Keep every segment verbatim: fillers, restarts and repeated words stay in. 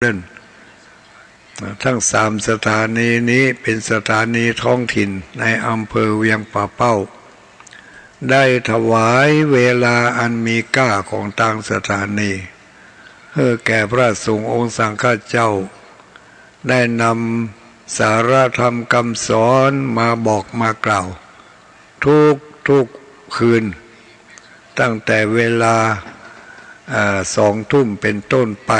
เล่น ทั้งสามสถานีนี้เป๋นสถานีท้องถิ่นในอำเภอเวียงป่าเป้า ได้ถวายเวลาอันมีค่าของตางสถานี หื้อแก่พระสงฆ์องค์สังฆเจ้า ได้นำสาระธรรมกำสอนมาบอกมากล่าว ทุกๆ คืน ตั้งแต่เวลา อ่า สองทุ่มเป๋นต้นไป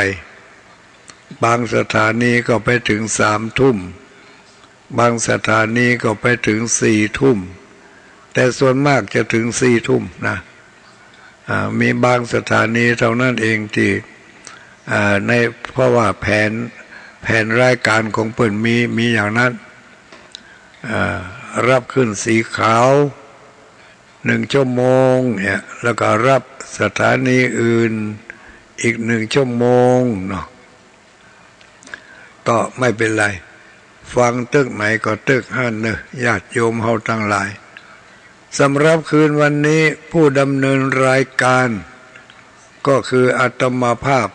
บางสถานีก็ไปเถิงสามทุ่ม บางสถานีก็ไปเถิงสี่ทุ่ม แต่ส่วนมากจะเถิงสี่ทุ่มนะ อ่า มีบางสถานีเต้านั้นเองตี้ อ่า ใน เพราะว่าแผน แผนรายก๋านของเปิ้นมี มีอย่างนั้น อ่า ฮับขึ้นสีขาว หนึ่งชั่วโมงเนี่ย แล้วก็ฮับสถานีอื่นอีกหนึ่งชั่วโมงเนาะ ก็ไม่เป๋นไร ฟังเติ๊กไหนก็เติ๊กหั้นเนาะ ญาติโยมเฮาตังหลาย สำหรับคืนวันนี้ผู้ดำเนินรายก๋านก็คืออาตมาภาพ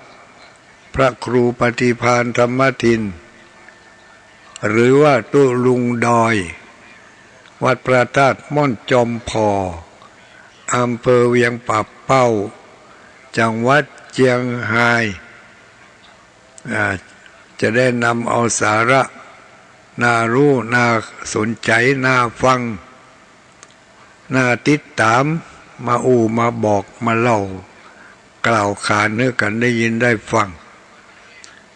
พระครูปฏิภาณธรรมทิน หรือว่าตุ๊ลุงดอย วัดพระธาตุม่อนจอมผ่อ อำเภอเวียงป่าเป้า จังหวัดเจียงฮาย อ่า จะได้นำเอาสาระน่าฮู้ น่าสนใจ๋ น่าฟัง น่าติดต๋าม มาอู้ มาบอก มาเล่า กล่าวขานหื้อกั๋นได้ยินได้ฟัง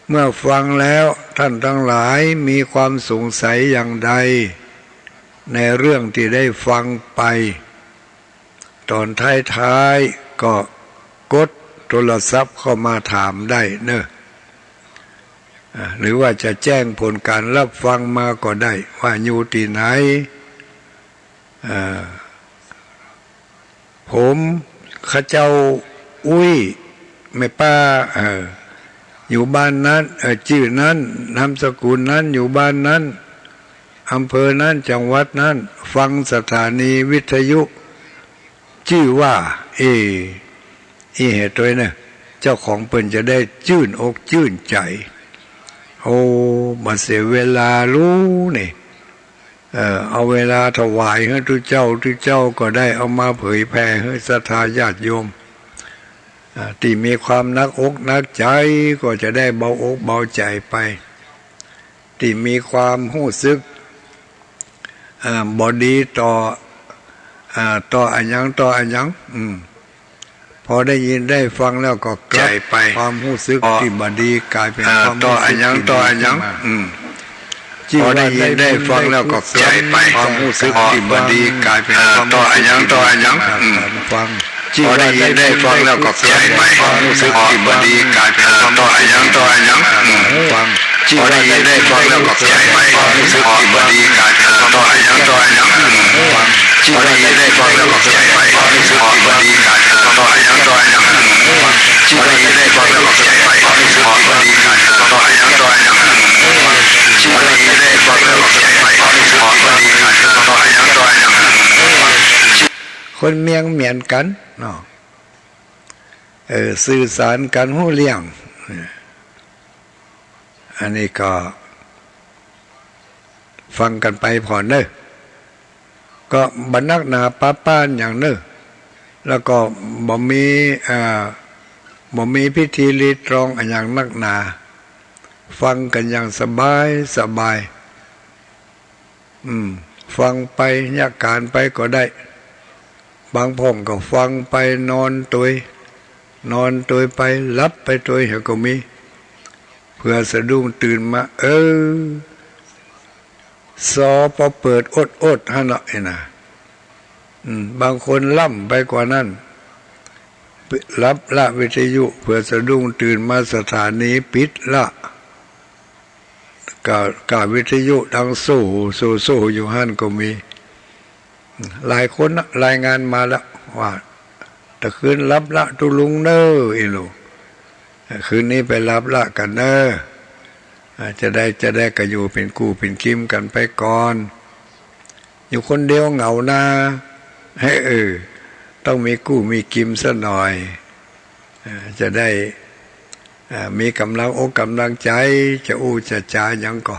เมื่อฟังแล้วต้านตังหลายมีความสงสัยอย่างใดในเรื่องตี้ได้ฟังไป ต๋อนท้ายๆ ก็กดโทรศัพท์เข้ามาถามได้เนาะ อ่า หรือว่าจะแจ้งผลก๋านฮับฟังมาก็ได้ ว่าอยู่ตี้ไหน อ่า ผมข้าเจ้าอุ๊ย แม่ป้า เอ่อ อยู่บ้านนั้น เอ่อ จื้อนั้น นามสกุลนั้น อยู่บ้านนั้น อำเภอนั้น จังหวัดนั้น ฟังสถานีวิทยุ จื้อว่า เอ อี้เหตุตวยเนาะ เจ้าของเปิ้นจะได้จื้นอกจื้นใจ๋ โอ้ บ่เสียเวลาลูนี่ เอ่อ เอาเวลาถวายหื้อตุ๊เจ้า ตุ๊เจ้าก็ได้เอามาเผยแผ่หื้อศรัทธาญาติโยม อ่า ตี้มีความหนักอกหนักใจ๋ก็จะได้เบาอกเบาใจ๋ไป ตี้มีความฮู้สึก อ่า บ่ดีต่อ อ่า ต่ออะหยัง ต่ออะหยัง อืม พอได้ยินได้ฟังแล้วก็กลับ ใจ๋ไป ความฮู้สึก อ๋อ ตี้บ่ดีก๋ายเป๋น อ่า ความฮู้สึก ต่ออะหยัง ตี้ดี ต่ออะหยัง ขึ้นมา อืม พอได้ยินได้ฟังแล้วก็กลับ ใจ๋ไป ความฮู้สึกตี้บ่ดีก๋ายเป๋น อ่า ความฮู้สึก ต่ออะหยัง ต่ออะหยัง อืม ฟัง พอได้ยินได้ฟังแล้วก็กลับ ใจ๋ไป ความฮู้สึกตี้บ่ดีก๋ายเป๋น อ่า ต่ออะหยัง ต่ออะหยัง อืม ฟัง พอได้ยินได้ฟังแล้วก็กลับ ใจ๋ไป ความฮู้สึกตี้บ่ดีก๋ายเป๋น ต่ออะหยัง ต่ออะหยัง อืม ฟัง พอได้ยินได้ฟังแล้วก็ใจ๋ไป ความฮู้สึกตี้บ่ดีก๋ายเป๋น ต่ออะหยัง ต่ออะหยัง อืม พอได้ยินได้ฟังแล้วก็ใจ๋ไป ความฮู้สึกตี้บ่ดีก๋ายเป๋น ต่ออะหยัง ต่ออะหยัง อืม พอได้ยินได้ฟังแล้วก็ใจ๋ไป ความฮู้สึกตี้บ่ดีก๋ายเป๋น ต่ออะหยัง ต่ออะหยัง อืม คนเมืองเหมือนกั๋นเนาะ เออ สื่อสารกั๋นฮู้เรื่อง อันนี้ก็ฟังกั๋นไปผ่อนเนาะ ก็บ่หนักหนาป๊าป๊านหยังเนาะ แล้วก็บ่มี เอ่อ บ่มีพิธีรีตรองอะหยังนักหนา ฟังกั๋นอย่างสบายสบาย อืม ฟังไป เยียะก๋านไปก็ได้ บางพ่องก็ฟังไป นอนตวย นอนตวยไป หลับไปตวยเหียก็มี เผื่อสะดุ้งตื่นมา เออ ซอปอเปิดอดๆ หั้นเนาะ ไอ้น่ะ อืม บางคนล้ำไปกว่านั้น หลับละวิทยุ เผื่อสะดุ้งตื่นมาสถานีปิดละ ก็ ก็วิทยุดังโซ่ โซ่ โซ่อยู่หั้นก็มี หลายคนนะ รายงานมาแล้วว่า ตะคืนหลับละตุ๊ลุงเน่อ อีหลู คืนนี้ไปหลับละกั๋นเน่อ อ่า จะได้ จะได้ก็อยู่เป๋นกู้เป๋นกิ๋มกั๋นไปก่อน อยู่คนเดียวเหงานา เออ ต้องมีกู้มีกิ๋มสักหน่อย อ่า จะได้ อ่า มีก๋ำลังอกก๋ำลังใจ๋ จะอู้จะจ๋าหยังก็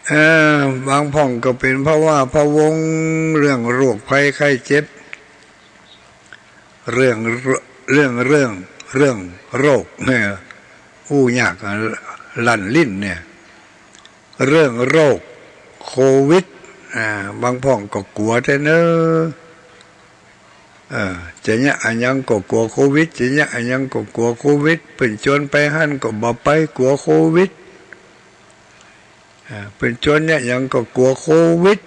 เออ บางพ่องก็เป๋นพะวาดพะวง เรื่องโรคภัยไข้เจ็บ เรื่อง เรื่อง เรื่อง เรื่องโรคเนี่ย อู้ยากอะ ลั่นลิ้นเนี่ย เรื่องโรคโควิด อ่า บางพ่องก็กั๋วแต๊เนอะ เออ จะเยียะอะหยังก็กั๋วโควิด จะเยียะอะหยังก็กั๋วโควิด เปิ้นจวนไปหั้นก็บ่ไปกั๋วโควิด อ่า เปิ้นจวนเยียะหยังก็กั๋วโควิด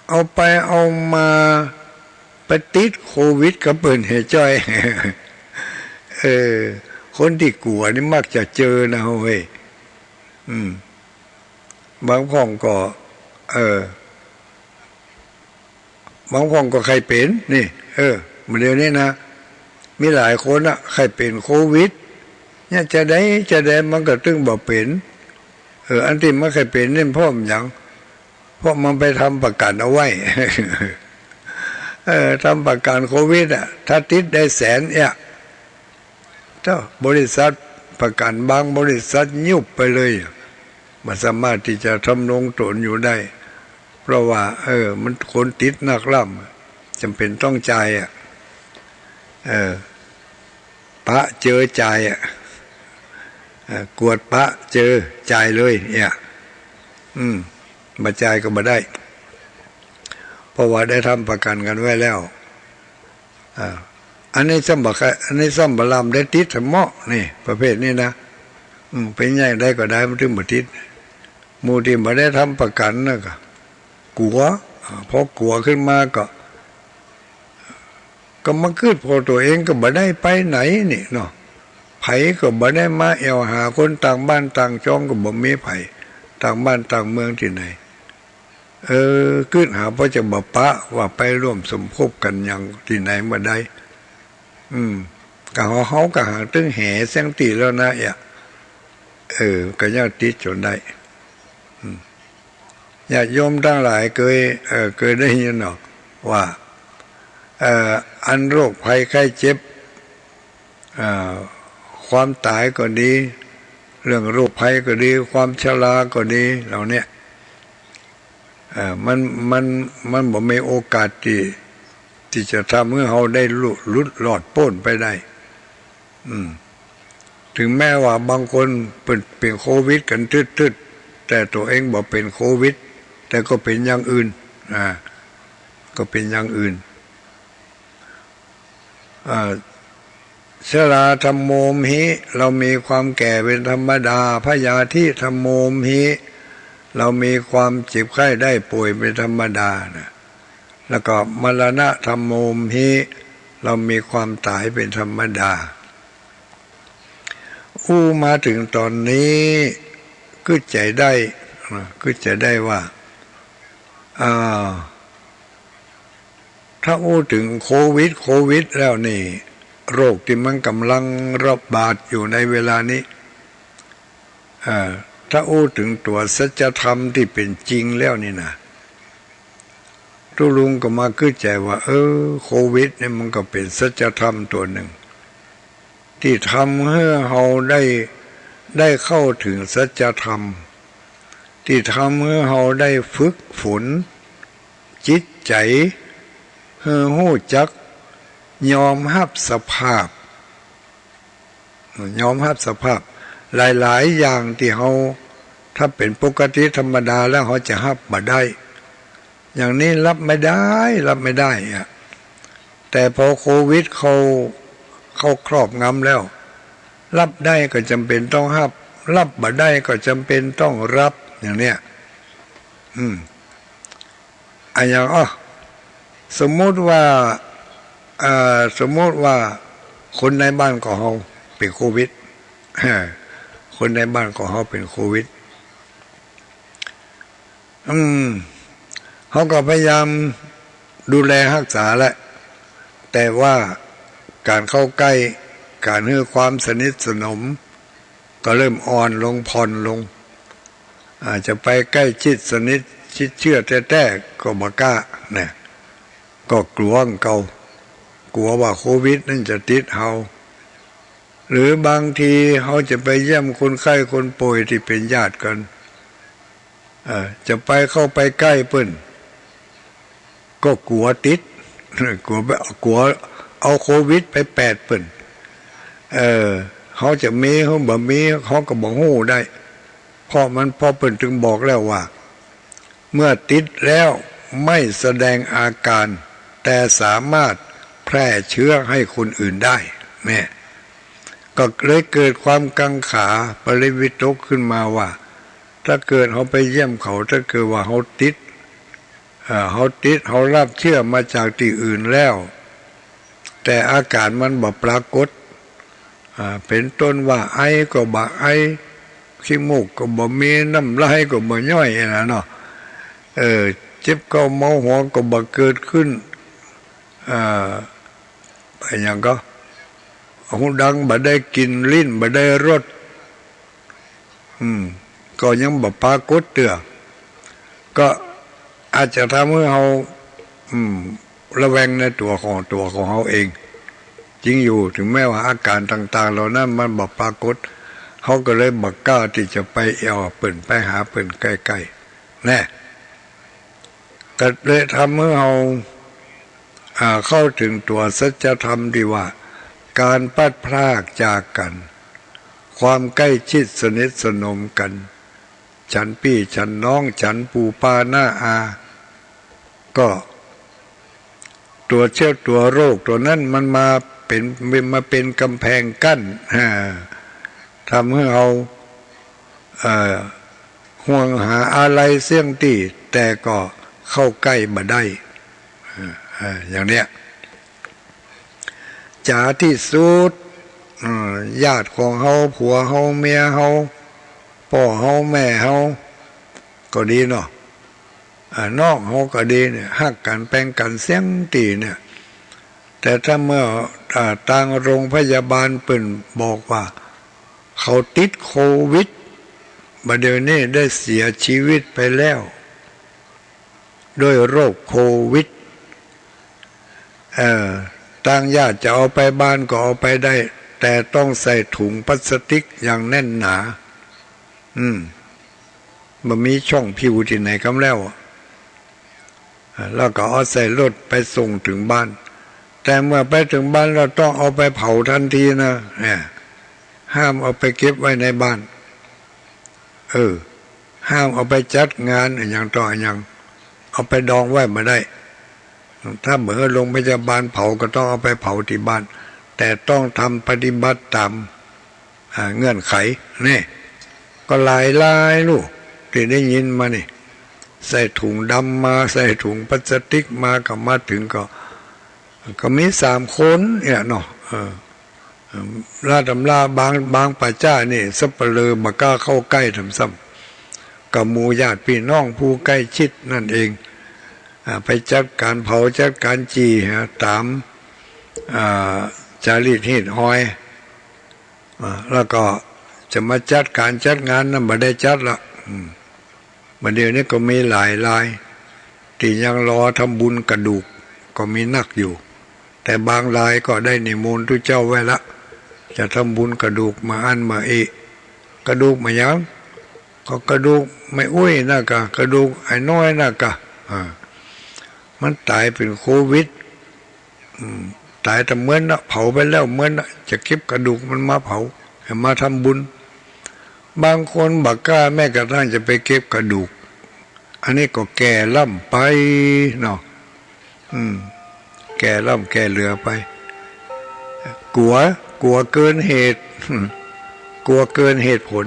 เอาไปเอามาไปติดโควิดกับเปิ้นแหมจ้อย เออ คนตี้กั๋วนี่มักจะเจอนะเฮ้ย อืม บางพ่องก็ เออ บางพ่องก็ใค่เป๋น นี่ เออ เดี๋ยวนี้นะ มีหลายคนอะ ใค่เป๋นโควิด เนี่ย จะใด จะใด มันก็ตึงบ่เป๋น เออ อันตี้มันใค่เป๋นนี่เพราะหยัง เพราะมันไปทำประกั๋นเอาไว้ เออ ทำประกั๋นโควิดอะ ถ้าติดได้แสนเนี่ย ถ้าบริษัทประกั๋นบางบริษัทยุบไปเลย บ่สามารถตี้จะดำรงต๋นอยู่ได้ เพราะว่า เออ มันคนติดนักล้ำ จ๋ำเป๋นต้องจ่ายอะ เออ ปะเจอจ่ายอะ เออ กวดปะเจอจ่ายเลยเนี่ย อืม บ่จ่ายก็บ่ได้ เพราะว่าได้ทำประกั๋นกั๋นไว้แล้ว อ่า อันนี้ซ้ำบ่ใค่ อันนี้ซ้ำบ่ล้ำได้ติดแถมเมาะ นี่ ประเภทนี้นะ อืม เป๋นอย่างใดก็ได้ มันตึงบ่ติด หมู่ตี้บ่ได้ทำประกั๋นน่ะก็กั๋ว อ่า พอกั๋วขึ้นมาก็ ก็มากึ๊ด เพราะตั๋วเองก็บ่ได้ไปไหนนี่เนาะ ใผก็บ่ได้มาแอ่วหา คนต่างบ้านต่างจ้องก็บ่มีใผ ต่างบ้านต่างเมืองตี้ไหน เออ กึ๊ดหา พอจะบ่ปะว่าไปร่วมสมภพกั๋นหยังตี้ไหนบ่ได้ อืม ก็เฮา เฮาก็หาตึงแหเสี้ยงตี้แล้วนะ เอ้ย เออ ก็ยังติดจ๋นได้ อืม ญาติโยมตังหลายเกย เอ่อ เกยได้ยินเนาะว่า เอ่อ อันโรคภัยไข้เจ็บ เอ่อ ความต๋ายก็ดี เรื่องโรคภัยก็ดี ความชราก็ดี เหล่าเนี้ย เอ่อ มัน มัน มันบ่มีโอกาสตี้ ตี้จะทำหื้อเฮาได้หลุด หลุดรอดป๊นไปได้ อืม ถึงแม้ว่าบางคนเป๋น เป๋นโควิดกั๋นตึ๊ดๆ แต่ตั๋วเองบ่เป๋นโควิด แต่ก็เป๋นอย่างอื่น อ่า ก็เป๋นอย่างอื่น อ่า ชราธัมโมมหิ เรามีความแก่เป๋นธรรมดา พยาธิธัมโมมหิ เรามีความเจ็บไข้ได้ป่วยเป๋นธรรมดานะ แล้วก็มรณะธัมโมมหิ เรามีความต๋ายเป๋นธรรมดา อู้มาเถิงต๋อนนี้ กึ๊ดใจ๋ได้ อ่า กึ๊ดใจ๋ได้ว่า อ่า ถ้าอู้เถิงโควิด โควิดแล้วนี่ โรคตี้มันก่ำลังระบาดอยู่ในเวลานี้ อ่า ถ้าอู้เถิงตั๋วสัจธรรมตี้เป๋นจริงแล้วนี่นะ ตุ๊ลุงก็มากึ๊ดใจ๋ว่า เออ โควิดนี่มันก็เป๋นสัจธรรมตั๋วนึ่ง ตี้ทำหื้อเฮาได้ ได้เข้าเถิงสัจธรรม ตี้ทำหื้อเฮาได้ฝึกฝนจิตใจ๋ หื้อฮู้จักยอมฮับสภาพ ยอมฮับสภาพ หลายๆ อย่างตี้เฮา ถ้าเป๋นปกติธรรมดาแล้วเฮาจะฮับบ่ได้ อย่างนี้ฮับไม่ได้ ฮับไม่ได้อะ แต่พอโควิดเข้า เข้าครอบงำแล้ว ฮับได้ก็จ๋ำเป๋นต้องฮับ ฮับบ่ได้ก็จ๋ำเป๋นต้องฮับ อย่างเนี้ย อืม อะอย่าง อ้อ สมมุติว่า เอ่อ สมมุติว่าคนในบ้านของเฮาเป๋นโควิด คนในบ้านของเฮาเป๋นโควิด อืม เฮาก็พยายามดูแลฮักษาแหละ แต่ว่าก๋านเข้าใก้ ก๋านหื้อความสนิทสนม ก็เริ่มอ่อนลง ผ่อนลง อาจจะไปใก้ชิดสนิทชิดเชื้อแต๊ๆ ก็บ่กล้านะ ก็กั๋วเก่า กั๋วว่าโควิดนั้นจะติดเฮา หรือบางทีเฮาจะไปเยี่ยมคนไข้คนป่วยตี้เป๋นญาติกั๋น เอ่อ จะไปเข้าไปใก้เปิ้น ก็กั๋วติด กั๋วไป กั๋วเอาโควิดไปแปดเปิ้น เอ่อ เฮาจะมีหรือบ่มี เฮาก็บ่ฮู้ได้ เพราะมัน เพราะเปิ้นตึงบอกแล้วว่า เมื่อติดแล้วไม่แสดงอาการ แต่สามารถแพร่เชื้อให้คนอื่นได้ เนี่ย ก็เลยเกิดความกังขาปริวิตกขึ้นมาว่า ถ้าเกิดเฮาไปเยี่ยมเขา ถ้าเกิดว่าเฮาติด เอ่อ เฮาติด เฮารับเชื้อมาจากตี้อื่นแล้ว แต่อาการมันบ่ปรากฏ อ่า เป๋นต้นว่าไอก็บ่ไอ ขี้มูกก็บ่มี น้ำลายก็บ่ย้อยนะเนาะ เออ เจ็บเกาเมาหัวก็บ่เกิดขึ้น อ่า อะหยังก็ หูดังบ่ได้กลิ่น ลิ้นบ่ได้รส อืม ก็ยังบ่ปรากฏเตื้อ ก็อาจจะทำหื้อเฮา อืม ระแวงในตั๋วของตั๋วของเฮาเอง จริงอยู่ ถึงแม้ว่าอาการต่างๆ เหล่านั้นมันบ่ปรากฏ เฮาก็เลยบ่กล้าตี้จะไปแอ่วเปิ้น ไปหาเปิ้นใก้ๆ แน่ ก็เลยทำหื้อเฮา อ่า เข้าถึงตั๋วสัจธรรมตี้ว่า ก๋านพลัดพรากจากกั๋น ความใก้ชิดสนิทสนมกั๋น ฉันปี้ฉันน้อง ฉันปู่ป้าน้าอา ก็ตั๋วเชื้อตั๋วโรคตั๋วนั้นมันมาเป๋น มาเป๋นก๋ำแพงกั้น อ่า ทำหื้อเฮา เอ่อ ห่วงหาอาลัยเสี้ยงตี้ แต่ก็เข้าใก้บ่ได้ เอ่อ เอ่อ อย่างเนี้ย จ๋าตี้สุด เอ่อ ญาติของเฮา ผัวเฮา เมียเฮา ป้อเฮา แม่เฮา ก็ดีเนาะ อ่า น้องเฮาก็ดีเนี่ย ฮักกั๋นแปงกั๋นเสี้ยงตี้เนี่ย แต่ถ้าเมื่อ อ่า ตางโรงพยาบาลเปิ้นบอกว่า เขาติดโควิด บ่าเดี่ยวนี้ได้เสียชีวิตไปแล้ว ด้วยโรคโควิด เอ่อ ตางญาติจะเอาไปบ้านก็เอาไปได้ แต่ต้องใส่ถุงพลาสติกอย่างแน่นหนา อืม บ่มีช่องผิวตี้ไหนกำแล้วอะ แล้วก็เอาใส่รถไปส่งเถิงบ้าน แต่เมื่อไปเถิงบ้านแล้วต้องเอาไปเผาทันทีนะ เนี่ย ห้ามเอาไปเก็บไว้ในบ้าน เออ ห้ามเอาไปจัดงานอะหยังต่ออะหยัง เอาไปดองไว้บ่ได้ ถ้าบ่หื้อโรงพยาบาลเผาก็ต้องเอาไปเผาตี้บ้าน แต่ต้องทำปฏิบัติต๋าม อ่า เงื่อนไข นี่ ก็หลายๆ ลูก ตี้ได้ยินมานี่ ใส่ถุงดำมา ใส่ถุงพลาสติกมา ก็มาเถิงก็ ก็มีสามคนเนี่ยเนาะ เออ เออ ลาต๋ำราบาง บางป่าจ๊านี่ สัปเหร่อบ่กล้าเข้าใก้ทำซ้ำ ก็หมู่ญาติปี้น้องผู้ใก้ชิดนั่นเอง อ่า ไปจัดก๋านเผา จัดก๋านจี่ ฮะ ต๋าม อ่า จารีตฮีตฮอย อ่า แล้วก็จะมาจัดก๋านจัดงานนั้นบ่ได้จัดละ อืม บ่าเดี่ยวนี้ก็มีหลายราย ตี้ยังรอทำบุญกระดูกก็มีนักอยู่ แต่บางรายก็ได้นิมนต์ตุ๊เจ้าไว้ละ จะทำบุญกระดูกเมื่ออั้นเมื่ออี้ กระดูกเมื่อหยัง ก็กระดูกแม่อุ๊ยน่ะกะ กระดูกไอ้น้อยน่ะกะ อ่า มันต๋ายเป๋นโควิด อืม ต๋ายตะเมินนะ เผาไปแล้วเมินนะ จะเก็บกระดูกมันมาเผา หื้อมาทำบุญ บางคนบ่กล้าแม้กระทั่งจะไปเก็บกระดูก อันนี้ก็แก่ล้ำไปเนาะ อืม แก่ล้ำแก่เหลือไป กั๋ว กั๋วเกินเหตุ กั๋วเกินเหตุผล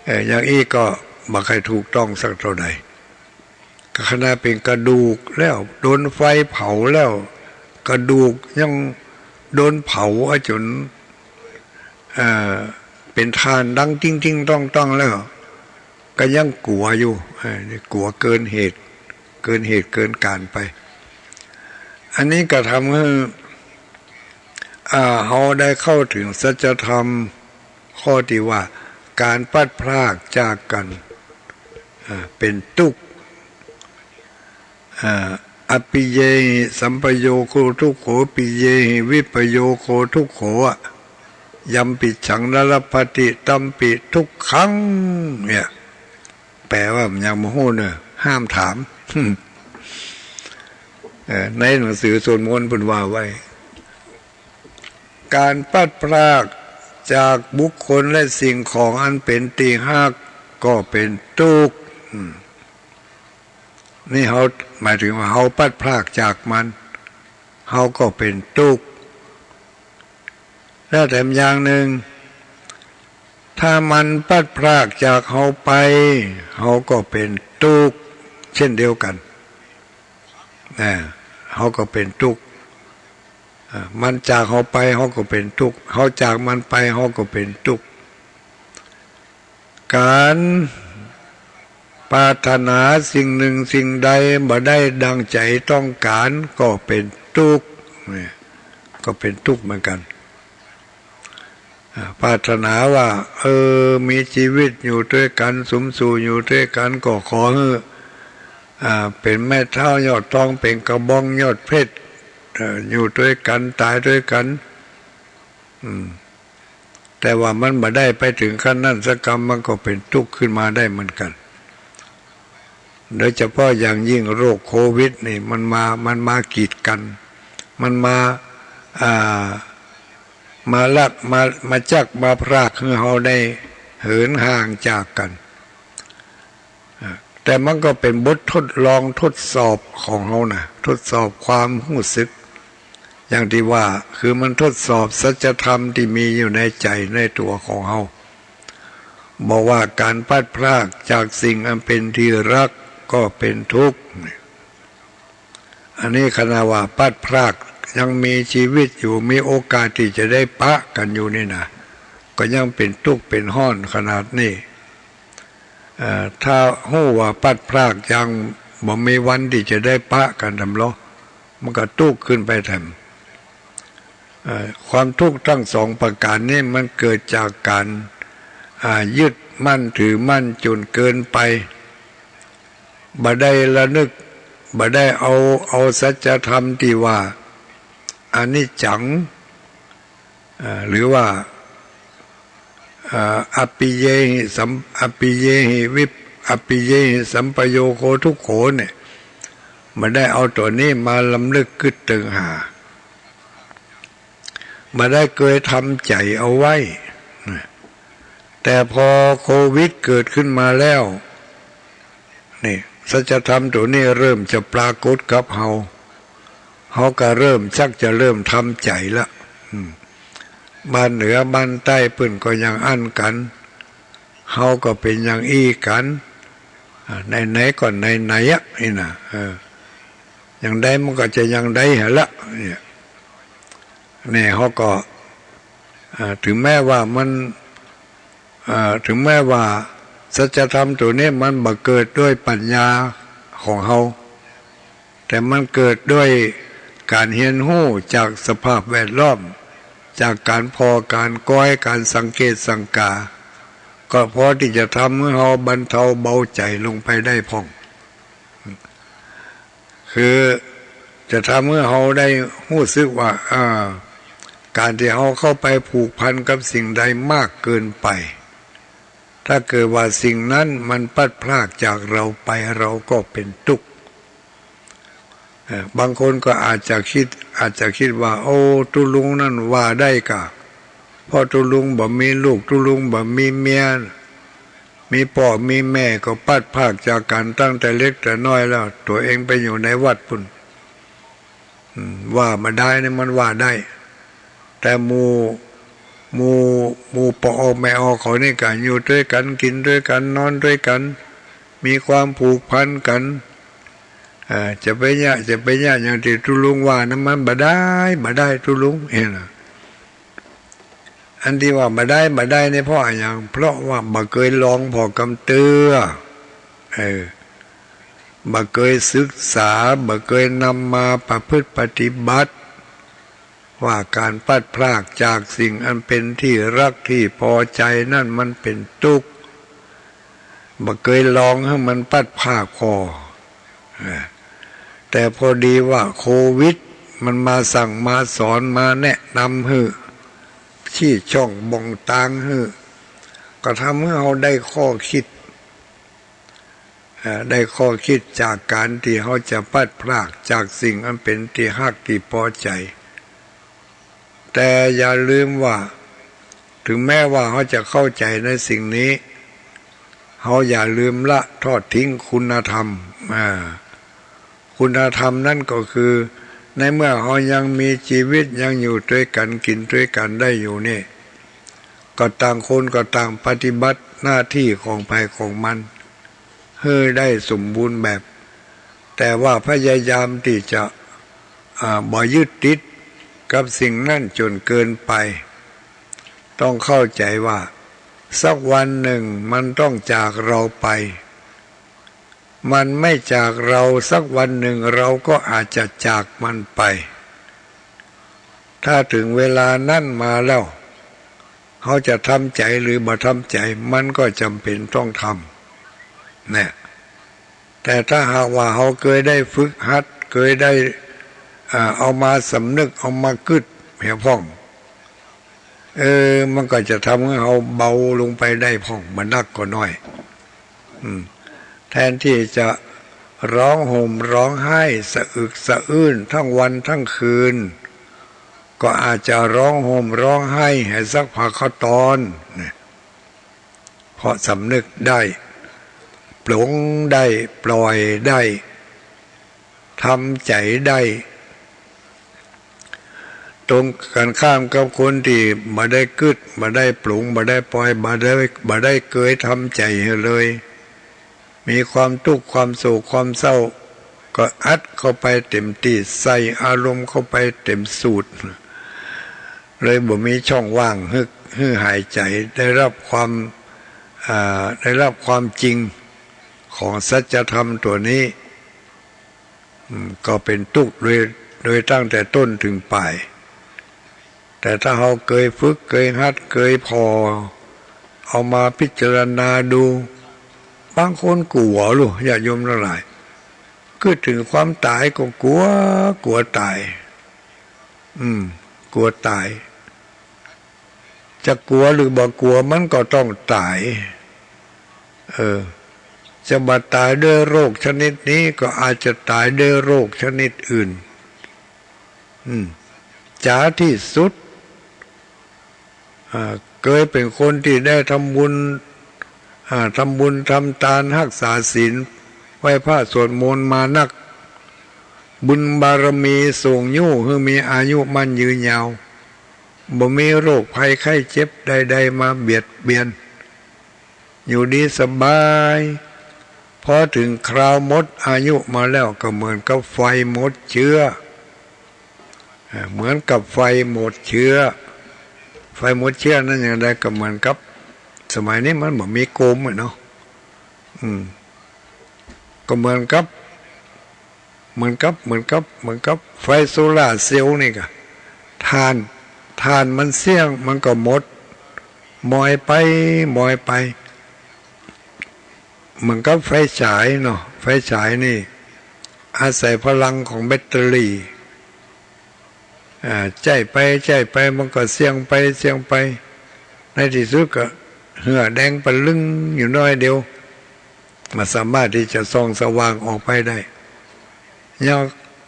เอ่อ อย่างอี้ก็บ่ใค่ถูกต้องสักเต้าใด ก็ขนาดเป๋นกระดูกแล้ว โดนไฟเผาแล้ว กระดูกยังโดนเผาอะจ๋น เอ่อ เป๋นถ่านดังติ๊งๆ ต้องๆ แล้ว ก็ยังกั๋วอยู่ เอ่อ นี่กั๋วเกินเหตุ เกินเหตุเกินก๋านไป อันนี้ก็ทำหื้อ อ่า เฮาได้เข้าเถิงสัจธรรม ข้อตี้ว่า ก๋านพลัดพรากจากกั๋น อ่า เป๋นตุ๊กข์ อ่า อัปปิเยหิสัมปโยโคทุกโข ปิเยหิวิปโยโคทุกโข อะ Yampi ccaṃ na labhati tampi dukkhaṃ เนี่ย แปลว่ามันยังบ่ฮู้เน่อ ห้ามถาม เอ่อ ในหนังสือสวดมนต์เพิ่นว่าไว้ ก๋านพลัดพรากจากบุคคลและสิ่งของอันเป๋นตี้ฮักก็เป๋นตุ๊กข์ อืม นี่เฮาหมายถึงว่าเฮาพลัดพรากจากมัน เฮาก็เป๋นตุ๊กข์ แล้วแถมอย่างนึ่ง ถ้ามันพลัดพรากจากเฮาไป เฮาก็เป๋นตุ๊กข์เช่นเดียวกั๋น นะ เฮาก็เป๋นตุ๊กข์ อ่า มันจากเฮาไป เฮาก็เป๋นตุ๊กข์ เฮาจากมันไป เฮาก็เป๋นตุ๊กข์ ก๋านปรารถนาสิ่งนึ่งสิ่งใดบ่ได้ดั่งใจ๋ต้องก๋าน ก็เป๋นตุ๊กข์ เนี่ย ก็เป๋นตุ๊กข์เหมือนกั๋น อ่า ปรารถนาว่า เออ มีจีวิตอยู่ตวยกั๋น สุมสู่อยู่ตวยกั๋น ก็ขอหื้อ อ่า เป๋นแม่เฒ่ายอดทอง เป๋นกระบองยอดเพชร เอ่อ อยู่ตวยกั๋น ต๋ายตวยกั๋น อืม แต่ว่ามันบ่ได้ไปเถิงขั้นนั้นสักกำ มันก็เป๋นตุ๊กข์ขึ้นมาได้เหมือนกั๋น โดยเฉพาะอย่างยิ่งโรคโควิดนี่ มันมา มันมากีดกั๋น มันมา อ่า มาลัก มา มาจัก มาพรากหื้อเฮาได้เหินห่างจากกั๋น อ่า แต่มันก็เป๋นบททดลองทดสอบของเฮานะ ทดสอบความฮู้สึก อย่างตี้ว่า คือมันทดสอบสัจธรรมตี้มีอยู่ในใจ๋ในตั๋วของเฮา บอกว่าก๋านพลัดพรากจากสิ่งอันเป๋นตี้ฮักก็เป๋นตุ๊กข์ อันนี้ขนาดว่าพลัดพรากยังมีจีวิตอยู่ มีโอกาสตี้จะได้ปะกั๋นอยู่นี่นะ ก็ยังเป๋นตุ๊กข์เป๋นฮ้อนขนาดนี้ เอ่อ ถ้าฮู้ว่าพลัดพรากยังบ่มีวันตี้จะได้ปะกั๋นแถมลอ มันก็ตุ๊กข์ขึ้นไปแถม เอ่อ ความตุ๊กข์ตึงสองประก๋านนี้มันเกิดจากก๋าน อ่า ยึดมั่นถือมั่นจ๋นเกินไป บ่ได้ระลึก บ่ได้เอา เอาสัจธรรมตี้ว่าอนิจจัง เอ่อ หรือว่า เอ่อ อัปปิเยหิสัม อัปปิเยหิวิป อัปปิเยหิสัมปโยโคทุกโขเนี่ย บ่ได้เอาตั๋วนี้มาลำลึกกึ๊ดเติงหา บ่ได้เกยทำใจ๋เอาไว้ แต่พอโควิดเกิดขึ้นมาแล้ว นี่ สัจธรรมตั๋วนี้เริ่มจะปรากฏกับเฮา เฮาก็เริ่มชักจะเริ่มทำใจ๋ละ อืม บ้านเหนือบ้านใต้เปิ้นก็ยังอั้นกั๋น เฮาก็เป๋นอย่างอี้กั๋น อ่า ไหนๆ ก็ไหนๆ อะ นี่นะ เออ อย่างใดมันก็จะอย่างใดหั้นละ เนี่ย นี่เฮาก็ อ่า ถึงแม้ว่ามัน อ่า ถึงแม้ว่าสัจธรรมตั๋วนี้มันบ่เกิดด้วยปั๋ญญาของเฮา แต่มันเกิดด้วยก๋านเฮียนฮู้จากสภาพแวดล้อม จากก๋านผ่อก๋านก้อย ก๋านสังเกตสังกา ก็พอตี้จะทำหื้อเฮาบรรเทาเบาใจ๋ลงไปได้พ่อง คือจะทำหื้อเฮาได้ฮู้สึกว่า อ่า ก๋านตี้เฮาเข้าไปผูกพันกับสิ่งใดมากเกินไป ถ้าเกิดว่าสิ่งนั้นมันพลัดพรากจากเราไป เราก็เป๋นตุ๊กข์ เอ่อ บางคนก็อาจจะกึ๊ด อาจจะกึ๊ดว่า โอ้ ตุ๊ลุงนั้นว่าได้ก่ะ เพราะตุ๊ลุงบ่มีลูก ตุ๊ลุงบ่มีเมีย มีป้อมีแม่ก็พลัดพรากจากกั๋นตั้งแต่เล็กแต่น้อยแล้ว ตั๋วเองไปอยู่ในวัดปู้น อืม ว่าบ่ได้นี่มันว่าได้ แต่หมู่ หมู่ หมู่ป้อออกแม่ออกเขานี่ก็อยู่ตวยกั๋น กิ๋นตวยกั๋น นอนตวยกั๋น มีความผูกพันกั๋น เอ่อ จะไปเยียะ จะไปเยียะอย่างตี้ตุ๊ลุงว่านั้นมันบ่ได้ บ่ได้ตุ๊ลุง หั้นนะ อันตี้ว่าบ่ได้ บ่ได้นี่เพราะอะหยัง เพราะว่าบ่เกยลองผ่อกำเตื้อ เออ บ่เกยศึกษา บ่เกยนำมาประพฤติปฏิบัติ ว่าก๋านพลัดพรากจากสิ่งอันเป๋นตี้ฮักตี้พอใจ๋นั้นมันเป๋นตุ๊กข์ บ่เกยลองหื้อมันพลัดพรากผ่อ เออ แต่พอดีว่าโควิดมันมาสั่งมาสอนมาแนะนำหื้อ ชี้ช่องบ่งตางหื้อ ก็ทำหื้อเฮาได้ข้อคิด เอ่อ ได้ข้อคิดจากก๋านตี้เฮาจะพลัดพรากจากสิ่งอันเป๋นตี้ฮักตี้ปอใจ๋ แต่อย่าลืมว่า เถิงแม้ว่าเฮาจะเข้าใจ๋ในสิ่งนี้ เฮาอย่าลืมละทอดทิ้งคุณธรรม อ่า คุณธรรมนั้นก็คือ ในเมื่อเฮายังมีจีวิต ยังอยู่ตวยกั๋น กิ๋นตวยกั๋นได้อยู่นี่ ก็ต่างคนก็ต่างปฏิบัติหน้าตี้ของใผของมัน หื้อได้สมบูรณ์แบบ แต่ว่าพยายามตี้จะ อ่า บ่ยึดติดกับสิ่งนั้นจ๋นเกินไป ต้องเข้าใจ๋ว่า สักวันนึ่งมันต้องจากเราไป มันไม่จากเรา สักวันนึ่งเราก็อาจจะจากมันไป ถ้าเถิงเวลานั้นมาแล้ว เฮาจะทำใจ๋หรือบ่ทำใจ๋ มันก็จ๋ำเป๋นต้องทำ เนี่ย แต่ถ้าหากว่าเฮาเกยได้ฝึกหัด เกยได้ อ่า เอามาสำนึก เอามากึ๊ดเหียพ่อง เออ มันก็จะทำหื้อเฮาเบาลงไปได้พ่อง บ่นักก็น้อย อืม แทนตี้จะร้องห่มร้องไห้สะอึกสะอื้นทั้งวันทั้งคืน ก็อาจจะร้องห่มร้องไห้หื้อสักผาข้าวตอน เนี่ย เพราะสำนึกได้ ปลงได้ ปล่อยได้ ทำใจ๋ได้ ตรงกั๋นข้ามกับคนตี้บ่ได้กึ๊ด บ่ได้ปลง บ่ได้ปล่อย บ่ได้ บ่ได้เกยทำใจ๋หื้อเลย มีความตุ๊กข์ ความโศก ความเศร้า ก็อัดเข้าไปเต๋มตี้ ใส่อารมณ์เข้าไปเต๋มสูตร เลยบ่มีช่องว่างหื้อ หื้อหายใจ๋ ได้ฮับความ อ่า ได้ฮับความจริงของสัจธรรมตั๋วนี้ อืม ก็เป๋นตุ๊กข์โดย โดยตั้งแต่ต้นเถิงป๋าย แต่ถ้าเฮาเกยฝึก เกยหัด เกยผ่อ เอามาพิจารณาดู บางคนกั๋วลูก ญาติโยมตังหลาย กึ๊ดเถิงความต๋ายก็กั๋ว กั๋วต๋าย อืม กั๋วต๋าย จะกั๋วหรือบ่กั๋ว มันก็ต้องต๋าย เออ จะบ่ต๋ายด้วยโรคชนิดนี้ ก็อาจจะต๋ายด้วยโรคชนิดอื่น อืม จ๋าตี้สุด อ่า เกยเป๋นคนตี้ได้ทำบุญ อ่า ทำบุญทำตาน ฮักษาศีล ไหว้พระสวดมนต์มานัก บุญบารมีส่งยู้หื้อมีอายุมั่นยืนยาว บ่มีโรคภัยไข้เจ็บใดๆ มาเบียดเบียน อยู่ดีสบาย พอเถิงคราวหมดอายุมาแล้ว ก็เหมือนกับไฟหมดเชื้อ อ่า เหมือนกับไฟหมดเชื้อ ไฟหมดเชื้อนั้นอย่างใด ก็เหมือนกับ สมัยนี้มันบ่มีโกมอะเนาะ อืม ก็เหมือนกับ เหมือนกับ เหมือนกับ เหมือนกับไฟโซลาร์เซลล์นี่ก่ะ ถ่าน ถ่านมันเสี้ยง มันก็หมด มอยไป มอยไป เหมือนกับไฟฉายเนาะ ไฟฉายนี่ อาศัยพลังของแบตเตอรี่ อ่า ใจ๊ไป ใจ๊ไป มันก็เสี้ยงไป เสี้ยงไป ในตี้สุดก็เหือแดงปะลึงอยู่น้อยเดียว บ่สามารถตี้จะส่องสว่างออกไปได้ ยัง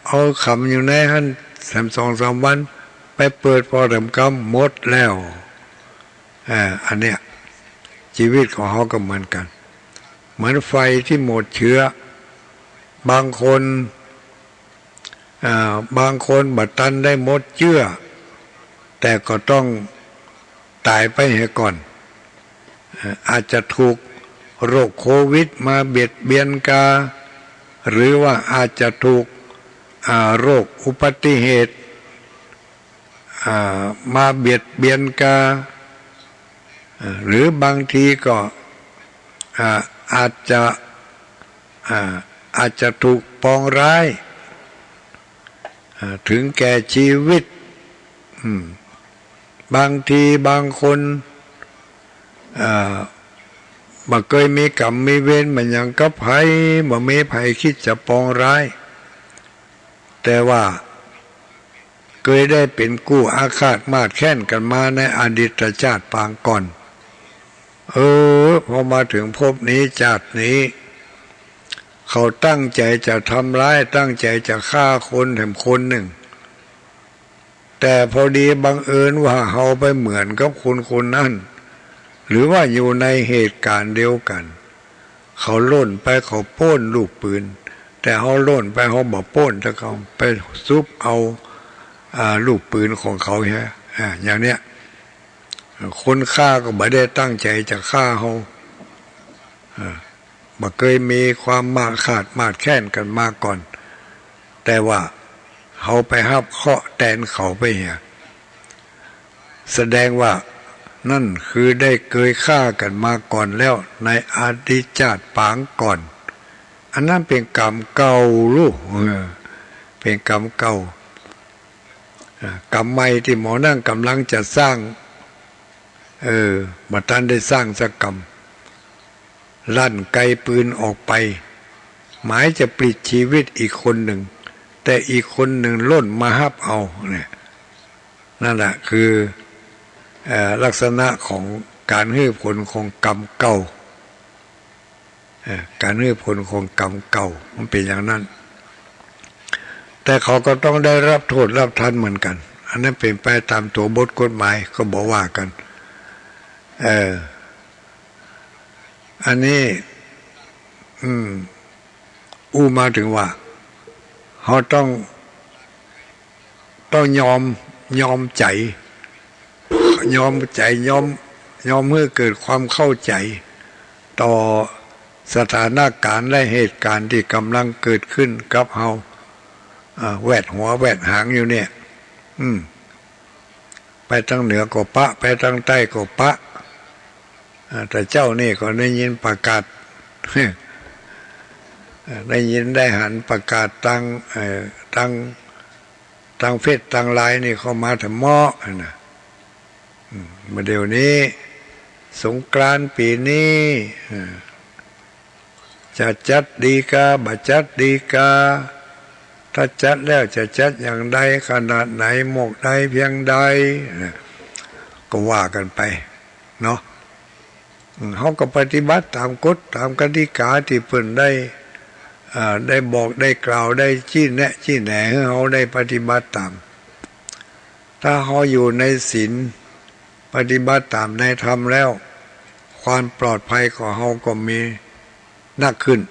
เอาขำอยู่ในหั้นแถมสองสามวัน ไปเปิดผ่อแถมกำ หมดแล้ว อ่า อันเนี้ย จีวิตของเฮาก็เหมือนกั๋น เหมือนไฟตี้หมดเชื้อ บางคน อ่า บางคนบ่ตันได้หมดเชื้อ แต่ก็ต้องต๋ายไปเหียก่อน อ่า อาจจะถูกโรคโควิดมาเบียดเบียนกา หรือว่าอาจจะถูก อ่า โรคอุบัติเหตุ อ่า มาเบียดเบียนกา อ่า หรือบางทีก็ อ่า อาจจะ อ่า อาจจะถูกปองร้าย อ่า ถึงแก่จีวิต อืม บางทีบางคน อ่า บ่เกยมีก๋รรมมีเวรบ่หยังกับใผ บ่มีใผกึ๊ดจะปองร้าย แต่ว่า เคยได้เป๋นกู้อาฆาตมาดแค้นกั๋นมาในอดีตจาติปางก่อน เออ พอมาเถิงภพนี้จาตินี้ เขาตั้งใจ๋จะทำร้าย ตั้งใจ๋จะฆ่าคนแถมคนนึ่ง แต่พอดีบังเอิญว่าเฮาไปเหมือนกับคนคนนั้น หรือว่าอยู่ในเหตุก๋ารณ์เดียวกั๋น เขาล่นไปเขาโป๊นลูกปืน แต่เฮาล่นไปเฮาบ่โป๊น แต่เขาไปซุบเอา อ่า ลูกปืนของเขาเหีย อ่า อย่างเนี้ย คนฆ่าก็บ่ได้ตั้งใจ๋จะฆ่าเฮา อ่า บ่เกยมีความมาฆาตมาดแค้นกั๋นมาก่อน แต่ว่าเฮาไปฮับเคราะห์แตนเขาไปเหีย แสดงว่านั่นคือได้เกยฆ่ากั๋นมาก่อนแล้วในอดีตจาติปางก่อน อันนั้นเป๋นกรรมเก่าลูก เออ เป๋นกรรมเก่า อ่า กรรมใหม่ตี้หมอนั่นก่ำลังจะสร้าง เออ บ่ตันได้สร้างสักกรรม ลั่นไกปืนออกไป หมายจะปลิดชีวิตอีกคนนึ่ง แต่อีกคนนึ่งล่นมาฮับเอาเนี่ย นั่นแหละคือ เอ่อ ลักษณะของก๋านหื้อผลของกรรมเก่า เอ่อ ก๋านหื้อผลของกรรมเก่ามันเป๋นอย่างนั้น แต่เขาก็ต้องได้ฮับโต้ษฮับทันเหมือนกั๋น อันนั้นเป๋นไปต๋ามตั๋วบทกฎหมายก็บ่ว่ากั๋น เออ อันนี้ อืม อู้มาเถิงว่า เฮาต้อง ต้องยอม ยอมใจ๋ ยอมใจ๋ ยอม ยอมหื้อเกิดความเข้าใจ๋ ต่อสถานก๋ารณ์และเหตุก๋ารณ์ตี้ก่ำลังเกิดขึ้นกับเฮา อ่า แวดหัวแวดหางอยู่เนี่ย อืม ไปตางเหนือก็ปะ ไปตางใต้ก็ปะ อ่า แต่เจ๊านี่ก็ได้ยินประกาศ เอ่อ ได้ยินได้หันประกาศตาง เอ่อ ตาง ตางเฟซตางไลน์นี่เข้ามาแถมเมาะนะ อืม บ่าเดี๋ยวนี้ สงกรานต์ปี๋นี้ เอ่อ จะจัดดีกา บ่จัดดีกา ถ้าจัดแล้วจะจัดอย่างใด ขนาดไหน หมวกใด เพียงใด นะ ก็ว่ากั๋นไป เนาะ อืม เฮาก็ปฏิบัติต๋ามกฎต๋ามกติกาตี้เปิ้นได้ อ่า ได้บอกได้กล่าวได้ชี้แนะชี้แหนหื้อเฮาได้ปฏิบัติต๋าม ถ้าเฮาอยู่ในศีล ปฏิบัติต๋ามในธรรมแล้ว ความปลอดภัยของเฮาก็มีนักขึ้น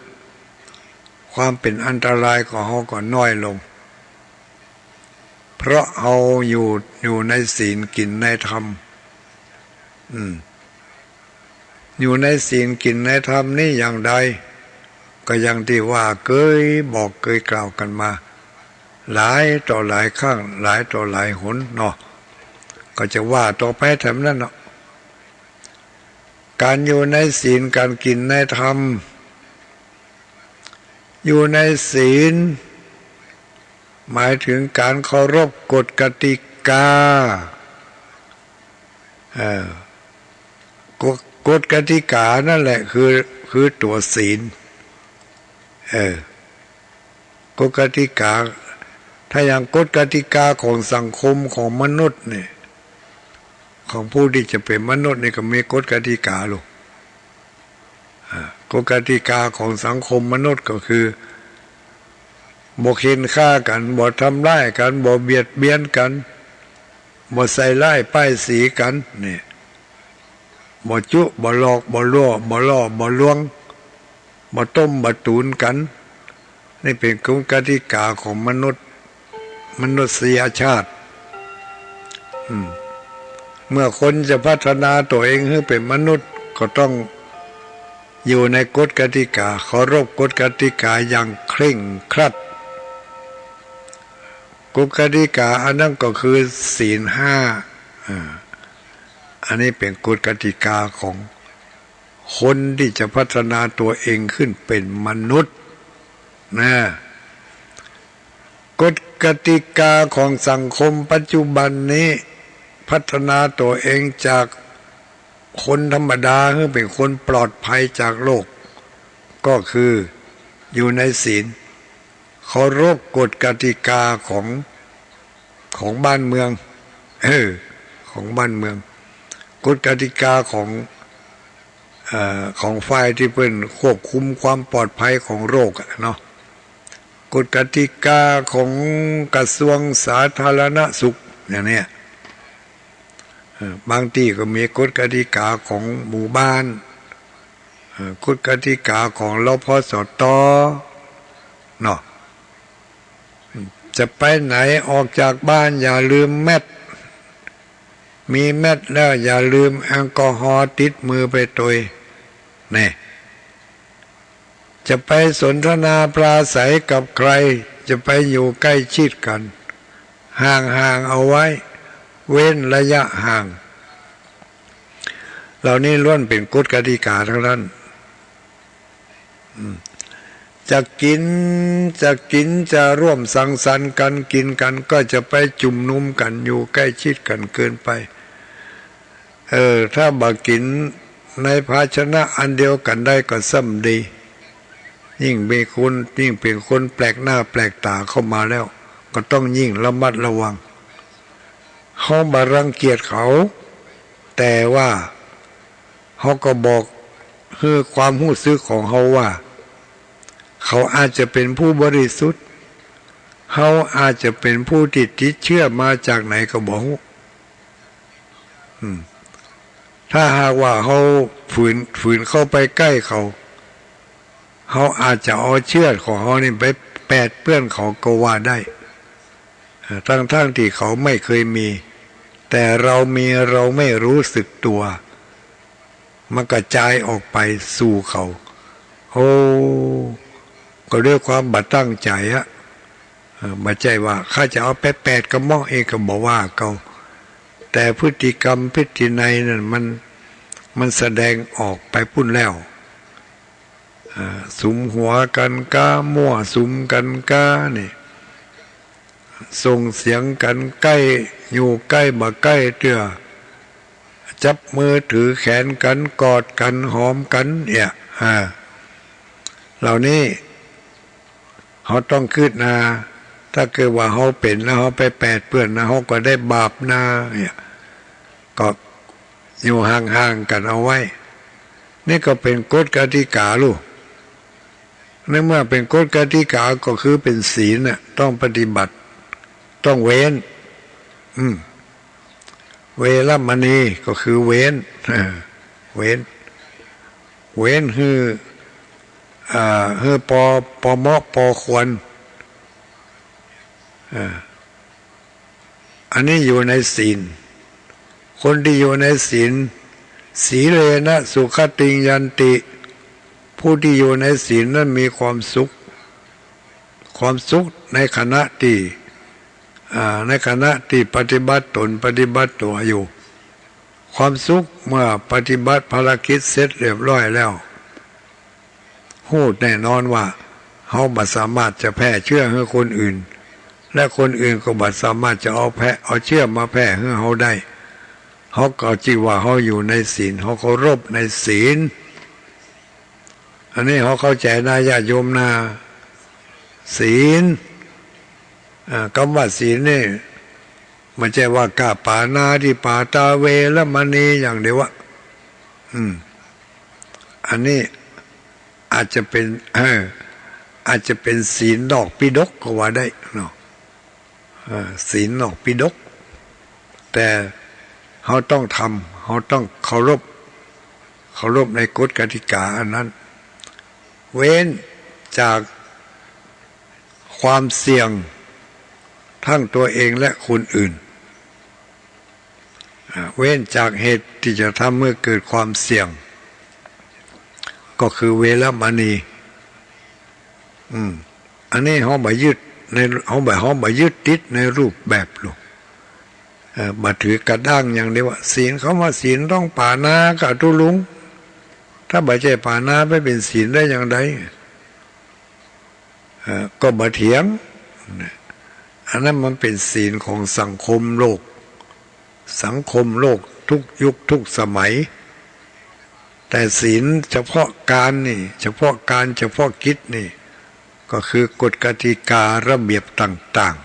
ความเป๋นอันตรายของเฮาก็น้อยลง เพราะเฮาอยู่ อยู่ในศีลกิ๋นในธรรม อืม อยู่ในศีลกิ๋นในธรรมนี้อย่างใด ก็อย่างตี้ว่าเกยบอกเกยกล่าวกั๋นมา หลายต่อหลายครั้ง หลายต่อหลายหนเนาะ ก็จะว่าต่อไปแถมนั้นเนาะ ก๋านอยู่ในศีล ก๋านกิ๋นในธรรม อยู่ในศีล หมายเถิงก๋านเคารพกฎกติกา เออ กฎ กฎกติกานั่นแหละคือ คือตั๋วศีล เออ กฎกติกา ถ้าอย่างกฎกติกาของสังคมของมนุษย์เนี่ย ของผู้ตี้จะเป๋นมนุษย์นี่ก็มีกฎกติกาลูก อ่า กฎกติกาของสังคมมนุษย์ก็คือ บ่เข่นฆ่ากั๋น บ่ทำร้ายกั๋น บ่เบียดเบียนกั๋น บ่ใส่ร้ายป้ายสีกั๋น เนี่ย บ่จุ บ่หลอก บ่ล่อ บ่ล่อ บ่ลวง บ่ต้ม บ่ตุ๋นกั๋น นี่เป๋นกฎกติกาของมนุษย์ มนุษยชาติ อืม เมื่อคนจะพัฒนาตั๋วเองหื้อเป๋นมนุษย์ ก็ต้องอยู่ในกฎกติกา เคารพกฎกติกาอย่างเคร่งครัด กฎกติกาอันนั้นก็คือศีลห้า อ่า อันนี้เป๋นกฎกติกาของคนตี้จะพัฒนาตั๋วเองขึ้นเป๋นมนุษย์ นะ กฎกติกาของสังคมปัจจุบันนี้ พัฒนาตั๋วเองจากคนธรรมดาหื้อเป๋นคนปลอดภัยจากโลก ก็คืออยู่ในศีล เคารพกฎกติกาของ ของบ้านเมือง เออ ของบ้านเมือง กฎกติกาของ เอ่อ ของฝ่ายตี้เปิ้นควบคุมความปลอดภัยของโรคอะเนาะ กฎกติกาของกระทรวงสาธารณสุข อย่างเนี้ย เอ่อ บางตี้ก็มีกฎกติกาของหมู่บ้าน เอ่อ กฎกติกาของ รพสต เนาะ จะไปไหนออกจากบ้านอย่าลืมแมสก์ มีแมสก์แล้วอย่าลืมแอลกอฮอล์ติดมือไปตวย แน่ จะไปสนทนาปราศรัยกับใคร จะไปอยู่ใกล้ชิดกั๋น ห่างๆ เอาไว้ เว้นระยะห่าง เหล่านี้ล้วนเป๋นกฎกติกาตังนั้น อืม จะกิ๋น จะกิ๋น จะร่วมสังสรรค์กั๋น กิ๋นกั๋น ก็จะไปจุมนุมกั๋น อยู่ใก้ชิดกั๋นเกินไป เออ ถ้าบ่ากิ๋นในภาชนะอันเดียวกั๋นได้ก็ซ้ำดี ยิ่งมีคน ยิ่งเป๋นคนแปลกหน้าแปลกต๋าเข้ามาแล้ว ก็ต้องยิ่งระมัดระวัง เฮาบ่รังเกียจเขา แต่ว่าเฮาก็บอกหื้อความฮู้สึกของเฮาว่า เขาอาจจะเป๋นผู้บริสุทธิ์ เฮาอาจจะเป๋นผู้ตี้ติดเชื้อมาจากไหนก็บ่ฮู้ อืม ถ้าหากว่าเฮาฝืน ฝืนเข้าไปใก้เขา เฮาอาจจะเอาเชื้อของเฮานี่ไปแปดเปื้อนเขาก็ว่าได้ เอ่อ ทั้งๆ ตี้เขาไม่เคยมี แต่เรามี เราไม่รู้สึกตั๋ว มันกระจายออกไปสู่เขา โอ้ ก็ด้วยความบ่ตั้งใจ๋อะ เอ่อ บ่ใจ้ว่าข้าจะเอาไปแปดกะเมาะ เองก็บ่ว่าเขา แต่พฤติกรรมพฤตินัยนั้นมัน มันแสดงออกไปปู้นแล้ว อ่า สุมหัวกั๋นก๊า มั่วสุมกั๋นก๊านี่ ส่งเสียงกั๋นใก้ อยู่ใก้บ่ใก้เตื้อ จับมือถือแขนกั๋น กอดกั๋น หอมกั๋น เนี่ย อ่า เหล่านี้เฮาต้องกึ๊ดนา ถ้าเกิดว่าเฮาเป๋นแล้วเฮาไปแปดเปื้อนนะ เฮาก็ได้บาปนา เนี่ย ก็อยู่ห่างๆ กั๋นเอาไว้ นี่ก็เป๋นกฎกติกาลูก ในเมื่อเป๋นกฎกติกาก็คือเป๋นศีลน่ะ ต้องปฏิบัติ ต้องเว้น อืม เวรมณีก็คือเว้น เออ เว้น เว้นหื้อ อ่า หื้อปอ ปอเหมาะปอควร อ่า อันนี้อยู่ในศีล คนตี้อยู่ในศีล สีเลนะสุขติงยันติ ผู้ตี้อยู่ในศีลนั้นมีความสุข ความสุขในขณะตี้ อ่า ในขณะตี้ปฏิบัติตนปฏิบัติตั๋วอยู่ ความสุขเมื่อปฏิบัติภารกิจเสร็จเรียบร้อยแล้ว ฮู้แน่นอนว่าเฮาบ่สามารถจะแพร่เชื้อหื้อคนอื่น และคนอื่นก็บ่สามารถจะเอาแพร่ เอาเชื้อมาแพร่หื้อเฮาได้ เฮาก็จื้อว่าเฮาอยู่ในศีล เฮาเคารพในศีล อันนี้เฮาเข้าใจ๋นะญาติโยมนะ ศีล อ่า กำว่าศีลนี่ บ่ใจ้ว่ากาปาณาติปาตาเวรมณีอย่างเดียวอะ อืม อันนี้อาจจะเป๋น เออ อาจจะเป๋นศีลนอกปิฎกก็ว่าได้เนาะ เออ ศีลนอกปิฎก แต่เฮาต้องทำ เฮาต้องเคารพ เคารพในกฎกติกาอันนั้น เว้นจากความเสี่ยงทั้งตัวเองและคนอื่น อ่า เว้นจากเหตุตี้จะทำหื้อเกิดความเสี่ยง ก็คือเวรมณี อืม อันนี้เฮาบ่ยึดใน เฮาบ่ เฮาบ่ยึดติดในรูปแบบลูก เอ่อ บ่ถือกระด้างอย่างเดียวว่า ศีล กำว่าศีลต้องปาณาก่าตุ๊ลุง ถ้าบ่ใจ้ปาณาไปเป๋นศีลได้อย่างใด เอ่อ ก็บ่เถียง อันนั้นมันเป๋นศีลของสังคมโลก สังคมโลกทุกยุคทุกสมัย แต่ศีลเฉพาะการนี่ เฉพาะการเฉพาะกิจนี่ ก็คือกฎกติการะเบียบต่าง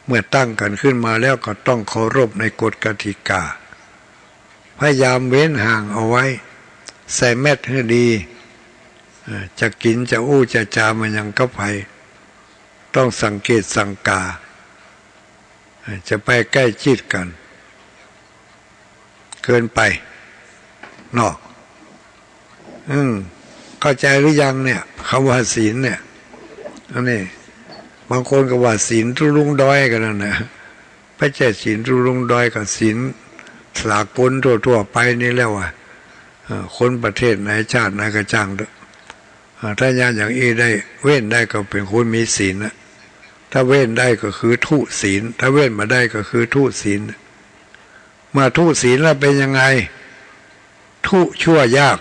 เมื่อตั้งกั๋นขึ้นมาแล้วก็ต้องเคารพในกฎกติกา พยายามเว้นห่างเอาไว้ ใส่แมสก์หื้อดี เอ่อ จะกิ๋นจะอู้จะจ๋ามาหยังกับใผ ต้องสังเกตสังกา เอ่อ จะไปใก้จิดกั๋น เกินไป เนาะ อืม เข้าใจ๋หรือยังเนี่ย กำว่าศีลเนี่ย อันนี้ บางคนก็ว่าศีลตุ๊ลุงดอยกั๋นนั่นแหละ บ่ใจ้ศีลตุ๊ลุงดอย ก็ศีลสากลทั่วๆ ไปนี่แหละว่ะ เอ่อ คนประเทศไหนจาติไหนก็จ้างเต๊อะ เอ่อ ถ้าอย่างอี้ได้ เว้นได้ก็เป๋นคนมีศีลนะ ถ้าเว้นได้ก็คือทุศีล ถ้าเว้นบ่ได้ก็คือทุศีล เมื่อทุศีลแล้วเป๋นยังไง ทุชั่วยาก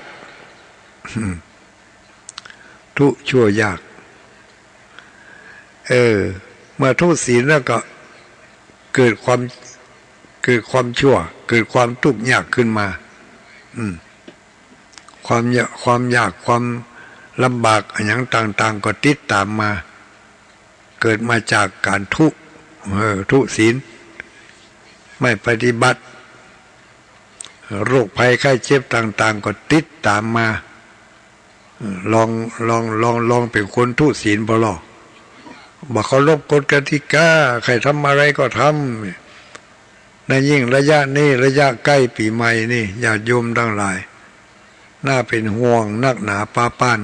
ทุชั่วยาก เออ เมื่อทุศีลแล้วก็เกิดความ เกิดความชั่ว เกิดความตุ๊กยากขึ้นมา อืม ความยะ- ความยาก ความลำบากอะหยังต่างๆ ก็ติดต๋ามมา เกิดมาจากก๋านทุ เออ ทุศีล ไม่ปฏิบัติ โรคภัยไข้เจ็บต่างๆ ก็ติดต๋ามมา ลอง ลอง ลอง ลองเป๋นคนทุศีลบ่ลอ บ่เคารพกฎกติกา ใค่ทำอะไรก็ทำ ในยิ่งระยะนี้ ระยะใก้ปี๋ใหม่นี่ ญาติโยมตังหลาย น่าเป๋นห่วงนักหนาป๊าป๊าน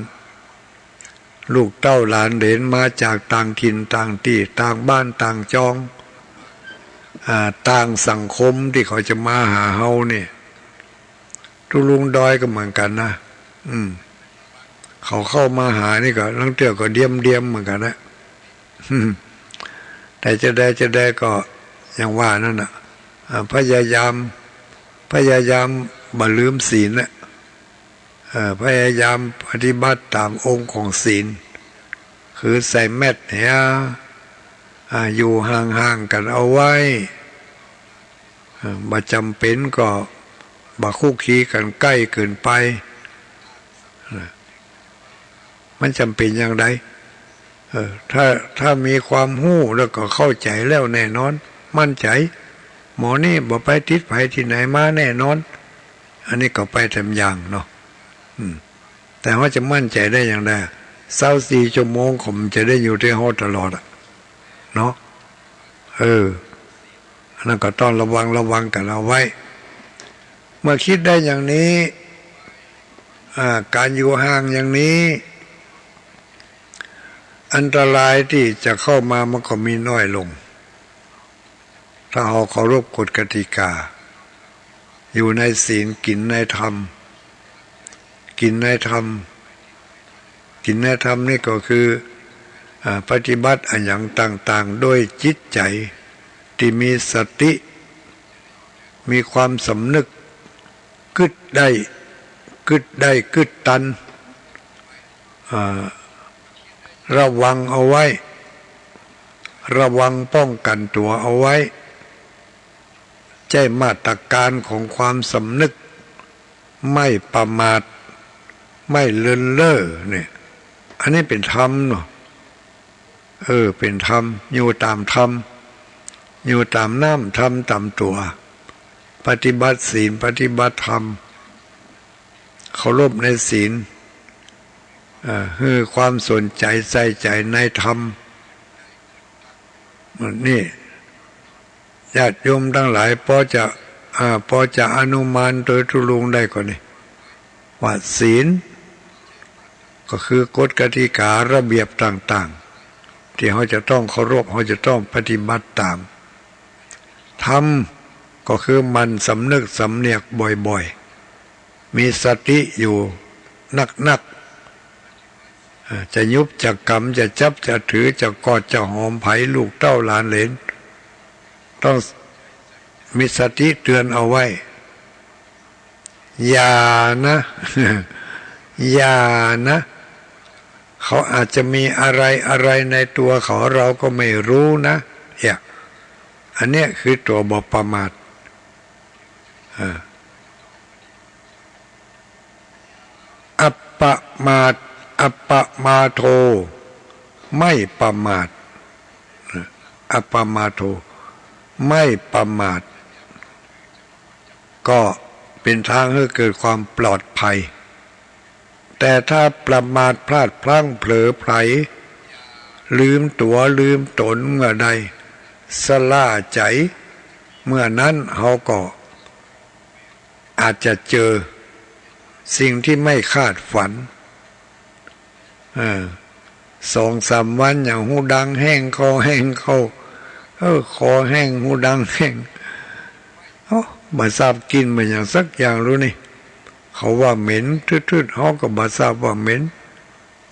ลูกเต้าหลานเหลนมาจากต่างถิ่นต่างตี้ ต่างบ้านต่างจอง อ่า ต่างสังคมตี้เขาจะมาหาเฮานี่ ตุ๊ลุงดอยก็เหมือนกั๋นนะ อืม เขาเข้ามาหานี่ก็ลางเตื้อก็เดียมๆ เหมือนกั๋นนะ แต่จะใดจะใดก็อย่างว่านั่นน่ะ อ่า พยายาม พยายามบ่ลืมศีลน่ะ เอ่อ พยายามปฏิบัติต๋ามองค์ของศีล คือใส่แมสก์เหีย อ่า อยู่ห่างๆ กั๋นเอาไว้ เอ่อ บ่จ๋ำเป๋นก็บ่คลุกคลีกั๋นใก้เกินไป นะ มันจ๋ำเป๋นอย่างใด เออ ถ้า ถ้ามีความฮู้แล้วก็เข้าใจ๋แล้วแน่นอน มั่นใจ๋ หมอนี่บ่ไปติดใผตี้ไหนมาแน่นอน อันนี้ก็ไปแถมอย่างเนาะ อืม แต่ว่าจะมั่นใจ๋ได้อย่างใด ซาวสี่ชั่วโมงก็บ่จะได้อยู่ตี้เฮาตลอดอะ เนาะ เออ อันนั้นก็ต้องระวัง ระวังกั๋นเอาไว้ เมื่อคิดได้อย่างนี้ อ่า ก๋านอยู่ห่างอย่างนี้ อันตรายตี้จะเข้ามามันก็มีน้อยลง ถ้าเฮาเคารพกฎกติกา อยู่ในศีล กิ๋นในธรรม กิ๋นในธรรม กิ๋นในธรรมนี่ก็คือ อ่า ปฏิบัติอะหยังต่างๆ โดยจิตใจ๋ตี้มีสติ มีความสำนึก กึ๊ดได้ กึ๊ดได้ กึ๊ดตัน อ่า ระวังเอาไว้ ระวังป้องกั๋นตั๋วเอาไว้ ใจ๊มาตรก๋านของความสำนึก ไม่ประมาท ไม่เลินเล่อเนี่ย อันนี้เป๋นธรรมเนาะ เออ เป๋นธรรม อยู่ต๋ามธรรม อยู่ต๋ามน้ำธรรมต๋ามตั๋ว ปฏิบัติศีล ปฏิบัติธรรม เคารพในศีล เอ่อ หื้อความสนใจ๋ใส่ใจ๋ในธรรม นี่ ญาติโยมตังหลาย ปอจะ อ่า ปอจะอนุมานโตยตุ๊ลุงได้ก่อนี่ ว่าศีลก็คือกฎกติการะเบียบต่างๆ ตี้เฮาจะต้องเคารพ เฮาจะต้องปฏิบัติต๋าม ธรรมก็คือหมั่นสำนึกสำเนียกบ่อยๆ มีสติอยู่นักๆ เอ่อ จะยุบจะก๋ำ จะจับจะถือ จะกอดจะหอมใผ ลูกเต้าหลานเหลน ต้องมีสติเตือนเอาไว้ อย่านะ อย่านะ เขาอาจจะมีอะไรอะไรในตัวเขา เราก็ไม่รู้นะ เนี่ย อันเนี้ยคือตั๋วบ่ประมาท อ่า อัปปมาท อัปปมาโท ไม่ประมาท นะ อัปปมาโท ไม่ประมาท ก็เป๋นตางหื้อเกิดความปลอดภัย แต่ถ้าประมาทพลาดพลั้งเผลอไผล ลืมตั๋วลืมต๋นเมื่อใด ชะล่าใจ๋ เมื่อนั้นเฮาก็อาจจะเจอสิ่งที่ไม่คาดฝัน เออ สองสามวันอย่างหูดังแห้งเข้าแห้งเข้า เออ คอแห้งหูดังแห้ง เอ้า บ่ทราบกลิ่นมาอย่างสักอย่างรู้นี่ เขาว่าเหม็นทืดๆ เฮาก็บ่ทราบว่าเหม็น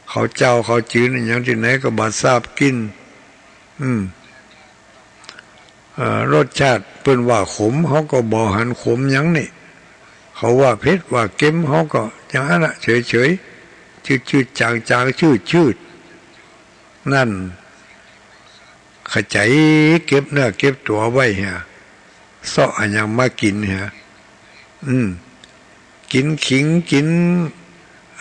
เขาเจ้าเขาจืนอะหยังตี้ไหนก็บ่ทราบกลิ่น อืม เอ่อ รสชาติเปิ้นว่าขม เฮาก็บ่หันขมหยังนี่ เขาว่าเผ็ดว่าเค็ม เฮาก็อย่างนั้นน่ะ เฉยๆ จืดๆ จางๆ ชืดๆ นั่น ขะใจ๋เก็บเนื้อเก็บตั๋วไว้เหีย เซาะอะหยังมากิ๋นเหีย อืม กิ๋นขิง กิ๋น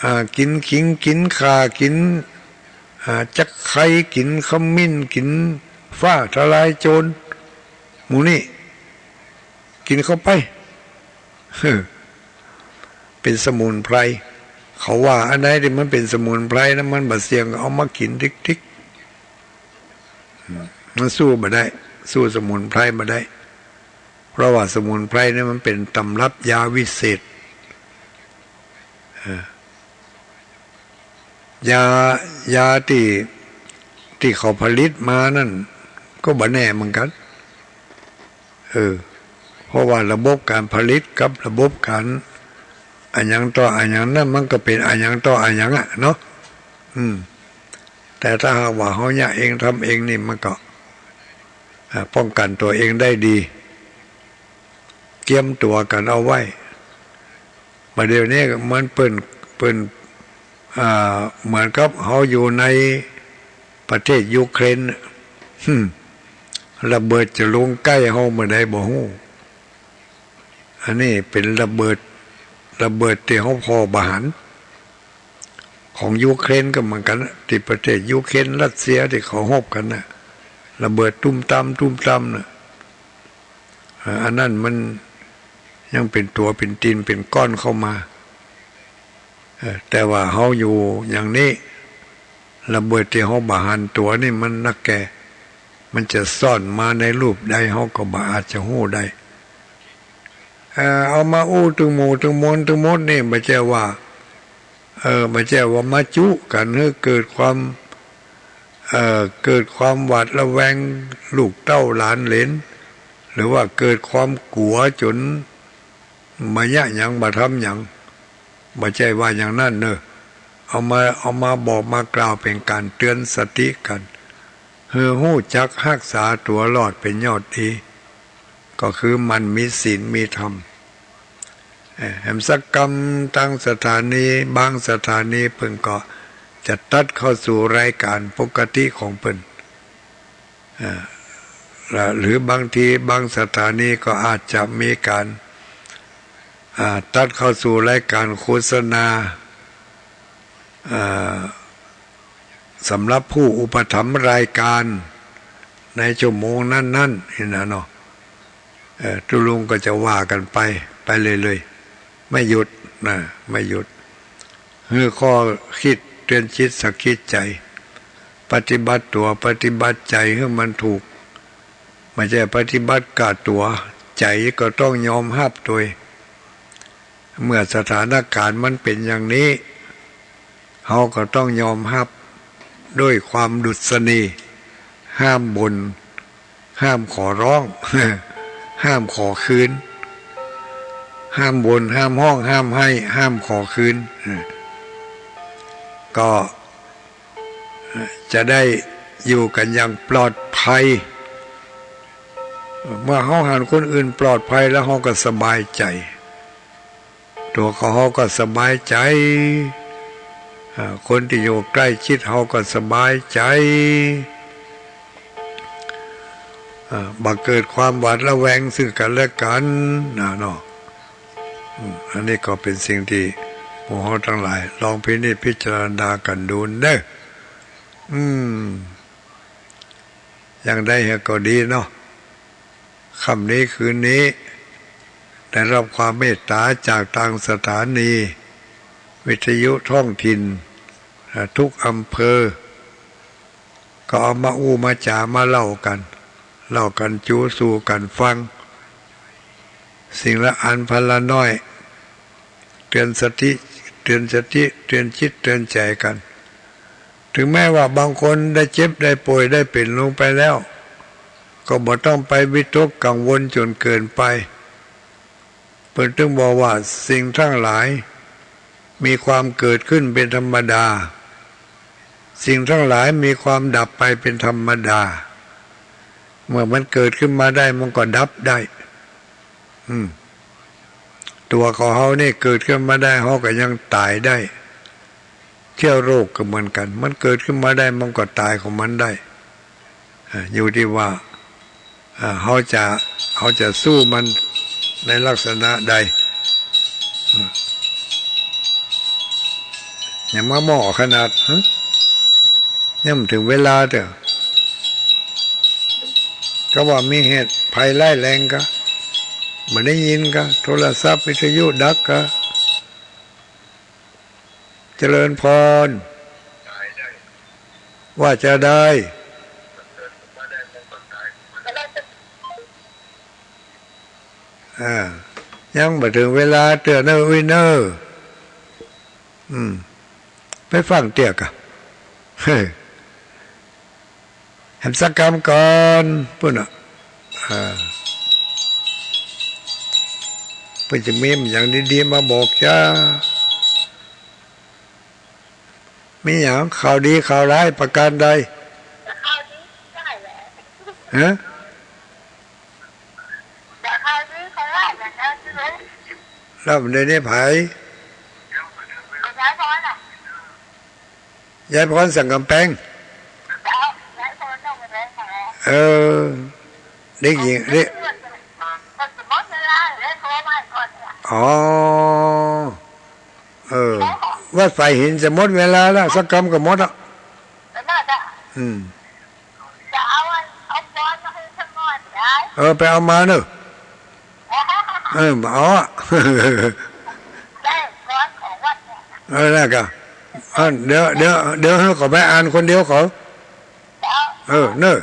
อ่า กิ๋นขิง กิ๋นข่า กิ๋น อ่า จักไคร้ กิ๋นขมิ้น กิ๋นฟ้าทะลายโจร หมู่นี้ กิ๋นเข้าไป เป๋นสมุนไพร เขาว่าอันใดตี้มันเป๋นสมุนไพรนะ มันบ่เสี่ยง เอามากิ๋นติ๊กๆ อืม มันสู้บ่ได้ สู้สมุนไพรบ่ได้ เพราะว่าสมุนไพรเนี่ยมันเป๋นตำรับยาวิเศษ เออ ยา ยาตี้ ตี้เขาผลิตมานั่นก็บ่แน่เหมือนกั๋น เออ เพราะว่าระบบก๋านผลิตกับระบบก๋านอะหยังต่ออะหยังนั่น มันก็เป๋นอะหยังต่ออะหยังอะเนาะ อืม แต่ถ้าหากว่าเฮาเยียะเองทำเองนี่มันก็ อ่า ป้องกั๋นตั๋วเองได้ดี เกียมตั๋วกั๋นเอาไว้ บ่าเดี่ยวนี้มันเปิ้น เปิ้น อ่า เหมือนกับเฮาอยู่ในประเทศยูเครนน่ะ หึ่ม ระเบิดจะลงใก้เฮาเมื่อใดบ่ฮู้ อันนี้เป๋นระเบิด ระเบิดตี้เฮาผ่อบ่หัน ของยูเครนก็เหมือนกั๋นน่ะ ตี้ประเทศยูเครน รัสเซียตี้เขารบกั๋นน่ะ ระเบิดตุ้มตาม ตุ้มตามน่ะ เอ่อ อันนั้นมันยังเป๋นตั๋วเป๋นตี๋นเป๋นก้อนเข้ามา เอ่อ แต่ว่าเฮาอยู่อย่างนี้ ระเบิดตี้เฮาบ่หันตั๋วนี่มันนักแก่ มันจะซ่อนมาในรูปใดเฮาก็บ่อาจจะฮู้ได้ เอ่อ เอามาอู้ตึงหมู่ตึงมวลตึงมดนี่ บ่ใจ้ว่า เอ่อ บ่ใจ้ว่ามาจุกั๋นหื้อเกิดความ เอ่อ เกิดความหวาดระแวงลูกเต้าหลานเหลน หรือว่าเกิดความกั๋วจ๋นบ่เยียะหยังบ่ทำหยัง บ่ใจ้ว่าอย่างนั้นเน่อ เอามา เอามาบอกมากล่าวเป๋นก๋านเตือนสติกั๋น หื้อฮู้จักฮักษาตั๋วรอดเป๋นยอดดี ก็คือหมั่นมีศีลมีธรรม เอ่อ แหมสักกำตางสถานี บางสถานีเปิ้นก็จะตัดเข้าสู่รายก๋านปกติของเปิ้น เอ่อ และ หรือบางทีบางสถานีก็อาจจะมีก๋าน อ่า ตัดเข้าสู่รายก๋านโฆษณา อ่า สำหรับผู้อุปถัมภ์รายก๋านในชั่วโมงนั้นๆ นี่นะเนาะ เอ่อ ตุ๊ลุงก็จะว่ากั๋นไป ไปเรื่อยๆ ไม่หยุดนะ ไม่หยุด หื้อข้อคิดเตือนจิตสะกิดใจ๋ ปฏิบัติตั๋วปฏิบัติใจ๋หื้อมันถูก บ่ใจ้ปฏิบัติก้าตั๋ว ใจ๋ก็ต้องยอมฮับตวย เมื่อสถานก๋านมันเป๋นอย่างนี้ เฮาก็ต้องยอมฮับด้วยความดุษณี ห้ามบ่น ห้ามขอร้อง ห้ามขอคืน ห้ามบ่น ห้ามฮ้อง ห้ามไห้ ห้ามขอคืน เออ ก็ เอ่อ จะได้อยู่กั๋นอย่างปลอดภัย เมื่อเฮาหันคนอื่นปลอดภัยแล้วเฮาก็สบายใจ๋ ตั๋วของเฮาก็สบายใจ๋ อ่า คนตี้อยู่ใก้ชิดเฮาก็สบายใจ๋ อ่า บ่เกิดความหวาดระแวงซึ่งกั๋นและกั๋นนะเนาะ อืม อันนี้ก็เป๋นสิ่งตี้หมู่เฮาตังหลายลองพินิจพิจารณากั๋นดูเน่อ อืม อย่างใดก็ดีเนาะ ค่ำนี้คืนนี้ ได้รับความเมตต๋าจากตางสถานีวิทยุท้องถิ่น อ่า ทุกอำเภอ ก็เอามาอู้มาจ๋ามาเล่ากั๋น เล่ากั๋นจู๋สู่กั๋นฟัง สิ่งละอันพันละน้อย เตื๋อนสติ เตื๋อนสติ เตื๋อนจิตเตื๋อนใจ๋กั๋น ถึงแม้ว่าบางคนได้เจ็บได้ป่วยได้เป๋นลงไปแล้ว ก็บ่ต้องไปวิตกกังวลจ๋นเกินไป เปิ้นตึงบอกว่าสิ่งทั้งหลายมีความเกิดขึ้นเป๋นธรรมดา สิ่งทั้งหลายมีความดับไปเป๋นธรรมดา เมื่อมันเกิดขึ้นมาได้มันก็ดับได้ อืม ตั๋วของเฮานี่เกิดขึ้นมาได้ เฮาก็ยังต๋ายได้ เจื้อโรคก็เหมือนกั๋น มันเกิดขึ้นมาได้ มันก็ต๋ายของมันได้ อ่า อยู่ตี้ว่า อ่า เฮาจะ เฮาจะสู้มันในลักษณะใด อืม ยังมาหม้อขนาด ฮะ ยังบ่เถิงเวลาเตื้อ ก็ว่ามีเหตุภัยร้ายแรงกา บ่ได้ยินกา โทรศัพท์วิทยุดับกา เจริญพร ว่าจะได้ อ่า ยังบ่เถิงเวลาเตื้อเน่อ อุ๊ยเน่อ อืม ไปฟังเตื้อกา เฮ้ย แหมสักกำก่อน ปุ้นน่ะ อ่า เปิ้นจะมีหยังดีๆ มาบอกจา มีหยัง ข่าวดีข่าวร้ายประการใด ฮะ แล้วมันได้เนี่ยไผ ยายพรสังกำแพง เออ เด็กหญิง เด็ก อ๋อ เออ วัดฝ่ายหินจะหมดเวลาแล้ว สักกำก็หมดอ่ะ อืม เออ ไปเอามาเนอะ เออ มาเอาอะ เออ นั่นกะ อ่ะ เดี๋ยว เดี๋ยว เดี๋ยวหื้อเขาไปอ่านคนเดียวเขา เออ เนอะ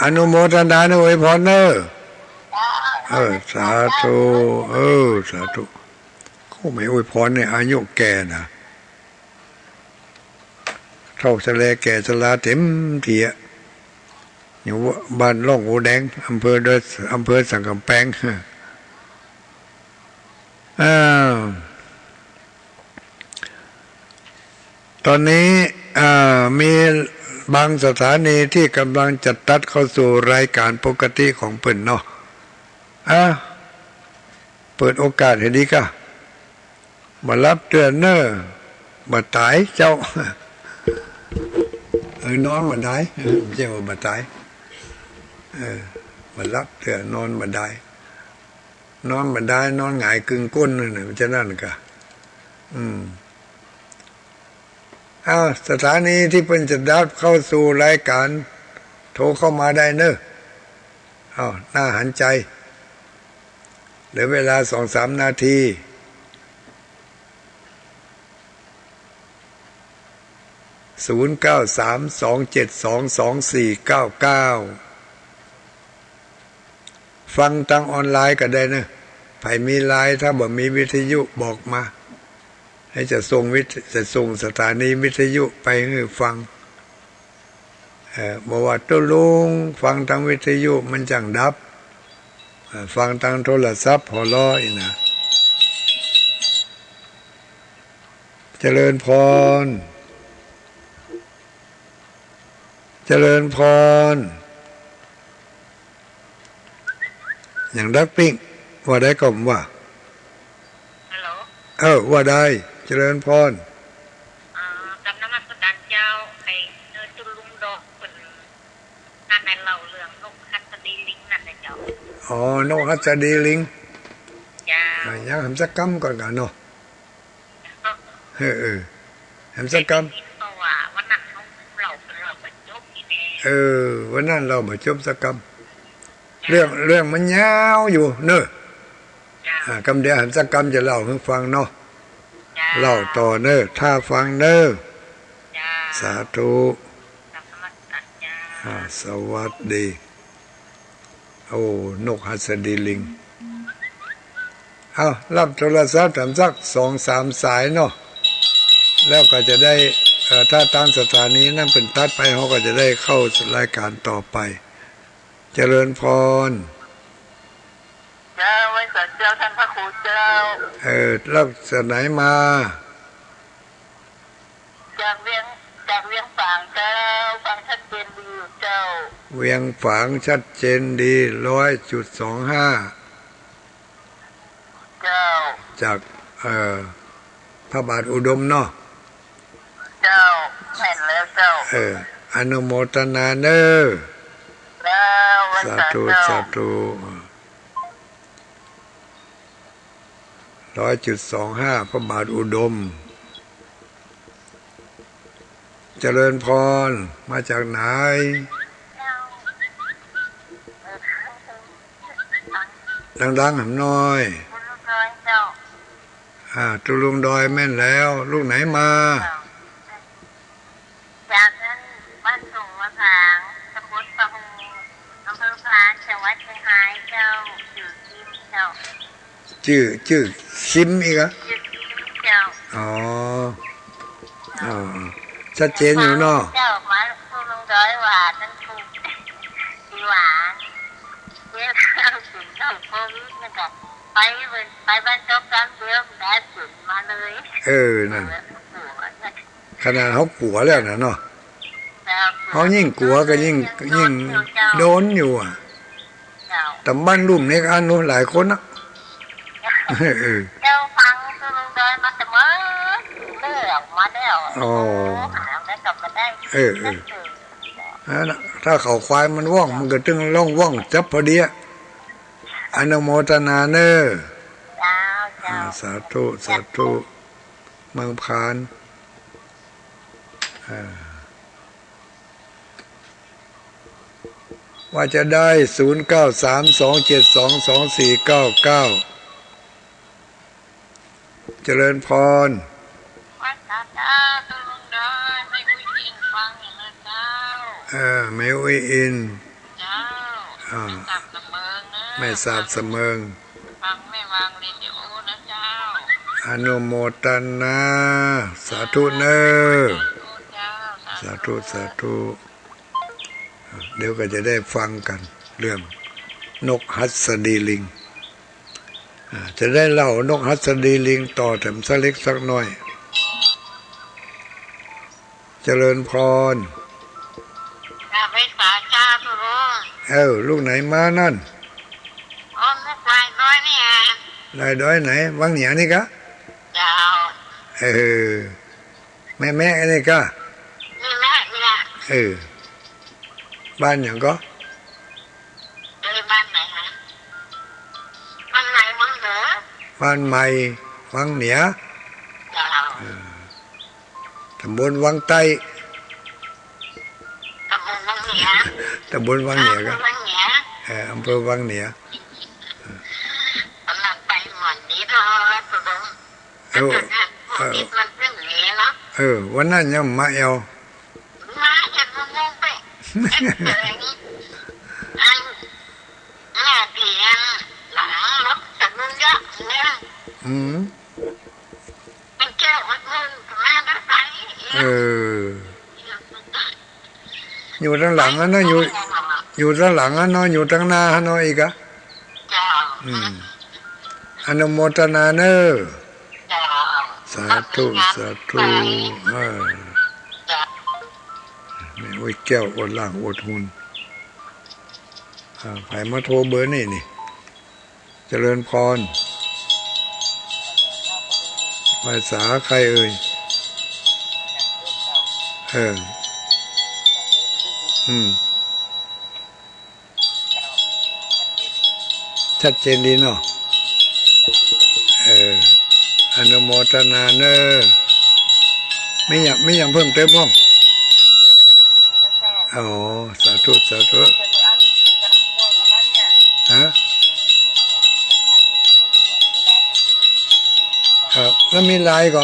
อนุโมทนาเนอะ อวยพรเนอะ เออ สาธุ เออ สาธุ เขาไม่อวยพรเนี่ย อายุแก่นะ เฒ่าชะแลแก่ชราเต็มทีอะ อยู่บ้านร่องหัวแดง อำเภอดอย อำเภอสังกำแพง อ่า ต๋อนนี้ อ่า มีบางสถานีตี้ก่ำลังจะตัดเข้าสู่รายก๋านปกติของเปิ้นเนาะ อ่า เปิดโอกาสหื้อดีกา บ่หลับเตื้อเน่อ บ่ต๋ายเจ้า เออ นอนบ่ได้ เออ บ่ใจ้ว่าบ่ต๋าย เออ บ่หลับเตื้อ นอนบ่ได้ นอนบ่ได้ นอนหงายกึ่งก้นนั่นน่ะ มันจะนั่นกา อืม อ้าว สถานีตี้เปิ้นจะตัดเข้าสู่รายก๋าน โทรเข้ามาได้เน่อ อ้าว น่าหันใจ๋ เหลือเวลาสองสามนาที ศูนย์เก้าสาม สองเจ็ดสอง สองสี่เก้าเก้า ฟังตางออนไลน์ก็ได้เน่อ ใผมีไลน์ ถ้าบ่มีวิทยุบอกมา หื้อจะส่งวิท จะส่งสถานีวิทยุไปหื้อฟัง เอ่อ บ่ว่าตุ๊ลุงฟังตางวิทยุมันจั้งดับ เอ่อ ฟังตางโทรศัพท์หัวลออี้นะ เจริญพร เจริญพร หยังดักปิ้ง ว่าได้ก่อ ว่า ฮัลโหล เออ ว่าได้ เจริญพร อ่า กราบนมัสก๋านเจ้า ไอ้เน่อตุ๊ลุงดอกเปิ้น นั่นน่ะ เล่าเรื่องนกหัสดีลิงนั่นน่ะเจ้า อ๋อ นกหัสดีลิง เจ้า อ่า ยังแหมสักกำก่อนกาเนาะ เออ เออ แหมสักกำ ได้ยินเขาว่าวันนั้นเขาเล่า เล่าไปจบตี้แน่ เออ วันนั้นเล่าบ่จบสักกำ เรื่อง เรื่องมันยาวอยู่เน่อ เจ้า อ่า กำเดียวหันสักกำจะเล่าหื้อฟังเนาะ เจ้า เล่าต่อเน่อ ถ้าฟังเน่อ เจ้า สาธุ กราบนมัสการเจ้า อ่า สวัสดี โอ้ นกหัสดีลิง เอา รับโทรศัพท์แถมสักสองสามสายเนาะ แล้วก็จะได้ เอ่อ ถ้าตางสถานีนั้นเปิ้นตัดไป เฮาก็จะได้เข้ารายการต่อไป เจริญพร เจ้า ไหว้สาเจ้าท่านพระครูเจ้า เออ แล้วจากไหนมา จากเวียง จากเวียงฝางเจ้า ฟังชัดเจนดีอยู่เจ้า เวียงฝางชัดเจนดี ร้อยจุดสองห้า เจ้า จาก เอ่อ พระบาทอุดมเนาะ เจ้า แม่นแล้วเจ้า เออ อนุโมทนาเน่อ เจ้า ไหว้สา สาธุ เจ้า สาธุ ร้อยจุดสองห้า พระบาทอุดม เจริญพร มาจากไหน ดังๆ หำหน่อย อ่า ตุ๊ลุงดอยแม่นแล้ว ลูกไหนมา จากนั้นบ้านโสงมะผาง ตำบลปะฮู อำเภอพาน จังหวัดเชียงรายเจ้า จื้อคิมเจ้า จื้อ จื้อคิมอีกอะ จื้อคิมเจ้า อ๋อ อ๋อ ชัดเจนอยู่เนาะ เจ้า มาตุ๊ลุงดอยว่านั้นถูก ดีหว่า เวลาถึงเจ้าโควิดนั่นก็ไปเว้ย ไปบ้านเจ้า กลางเดือนได้ผลมาเลย เออ นั่น เออ ขนาดเฮากั๋วแล้วนะเนาะ เจ้า เฮายิ่งกั๋วก็ยิ่ง ยิ่งโดนอยู่อะ เจ้า ต๋ามบ้านลุ่มนี่ก็อันนู้นหลายคนนะ เออ เจ้าฟังตุ๊ลุงดอยมาเสมอ เลิกมาแล้ว อ๋อ หาแล้วกลับมาได้ เออ เออ นั่นน่ะ ถ้าเขาควายมันว่อง มันก็ตึงล่องว่องจับพอดีอะ อนุโมทนาเน่อ เจ้า เจ้า อ่า สาธุ สาธุ เมืองพาน อ่า ว่าจะได้ ศูนย์เก้าสามสองเจ็ดสองสองสี่เก้าเก้า เจริญพร ว่าสาเจ้าตุ๊ลุงดอย แม่อุ๊ยอินฟังอยู่นะเจ้า เออ แม่อุ๊ยอิน เจ้า อ่า แม่สาบสะเมิงนะ แม่สาบสะเมิง ฟังแม่วางเรดิโอนะเจ้า อนุโมทนา สาธุเน่อ สาธุเจ้า สาธุ สาธุ สาธุ เดี๋ยวก็จะได้ฟังกั๋นเรื่องนกหัสดีลิง อ่า จะได้เล่านกหัสดีลิงต่อแถมสักเล็กสักน้อย เจริญพร กราบไหว้สาเจ้าตุ๊ลุง เออ ลูกไหนมานั่น อ๋อ ลูกลายดอยนี่เอง ลายดอยไหน วังเหนียนี่กะ เจ้า เออ แม่แม่นี่กะ แม่แม่นี่แหละ เออ บ้านหยังก็ เออ บ้านไหนคะ บ้านใหม่วังเหนือ บ้านใหม่วังเหนือ เจ้า เออ ต๋ำบลวังใต้ ต๋ำบลวังเหนือ ต๋ำบลวังเหนือก็ อำเภอวังเหนือ เออ อำเภอวังเหนือ กำลังไปหม่อนนี้เนาะ เออ เออ มันเป็นอย่างนี้เนาะ เออ วันนั้นยังมาแอว มาเจ็ดโมงไป เอ็ดโมง อัน หน้าเตียงหลังรถตะลุงเยอะเนี่ย อืม มันแก้ววัดเงินมาตั้งแต่ เออ อยู่ตังหลังอันนั้น อยู่ อยู่ตังหลังอันนั้น อยู่ตังหน้าอันนั้นอีกอะ เจ้า อืม อนุโมทนาเน่อ เจ้า สาธุ สาธุ เออ เจ้า แม่อุ๊ยแก้วอวดร่างอวดหุ่น อ่า ใผมาโทรเบอร์นี่นี่ เจริญพร ภาษาใครเอ่ย เออ อืม ชัดเจนดีเนาะ เออ อนุโมทนาเน่อ มีหยัง มีหยังเพิ่มเติมบ้าง เ อ๋อ สาธุ สาธุ ฮะ เออ แล้วมีไลน์ก่อ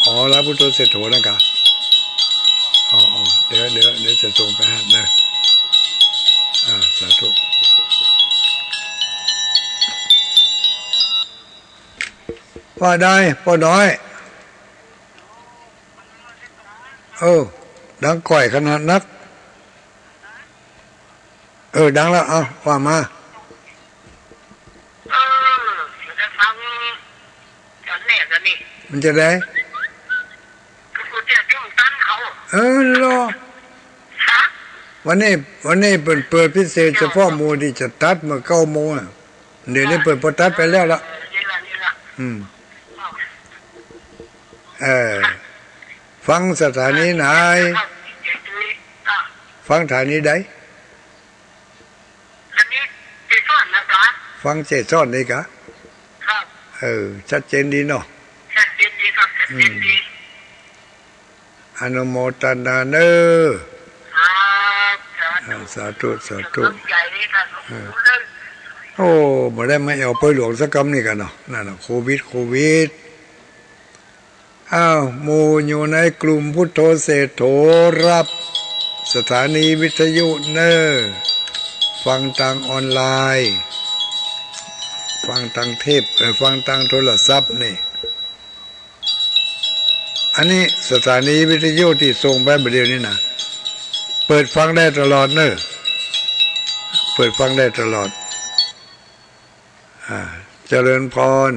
อ๋อ ไลน์พุทโธเศรษฐโถนะกะ อ๋อ อ๋อ เดี๋ยว เดี๋ยว เดี๋ยวจะส่งไปหั้นเน่อ อ่า สาธุ ว่าได้ ป้อน้อย เออ ดังก้อยขนาดนัก เออ ดังแล้ว เอา ว่ามา เออ เดี๋ยวจะฟังต๋อนแรกอันนี้ มันจะได้ คือกูจะจุ่มตันเขา เออ เหรอ ฮะ วันนี้ วันนี้เปิ้นเปิดพิเศษเฉพาะหมู่ตี้จะตัดเมื่อเก้าโมงอะ เดี๋ยวนี้เปิ้นบ่ตัดไปแล้วละ เออ นี่ละ นี่ละ อืม เออ ฟังสถานีไหน ฟังสถานีใด อันนี้เจ๊สอนนะจ๊ะ ฟังเจ๊สอนนี่กะ ครับ เออ ชัดเจนดีเนาะ ชัดเจนดีครับ ชัดเจนดี อืม อนุโมทนาเน่อ ครับ สาธุ อ่า สาธุ สาธุ ขอบใจนี่ครับ เออ โอ้ บ่ได้มาแอ่วเปื้อหลวงสักกำนี่กะเนาะ นั่นน่ะ โควิด โควิด อ้าว หมู่อยู่ในกลุ่มพุทโธเศรษฐโถ รับสถานีวิทยุเน่อ ฟังตางออนไลน์ ฟังตางเทป เอ่อ ฟังตางโทรศัพท์นี่ อันนี้สถานีวิทยุตี้ส่งไปบ่าเดี่ยวนี้นะ เปิดฟังได้ตลอดเน่อ เปิดฟังได้ตลอด อ่า เจริญพร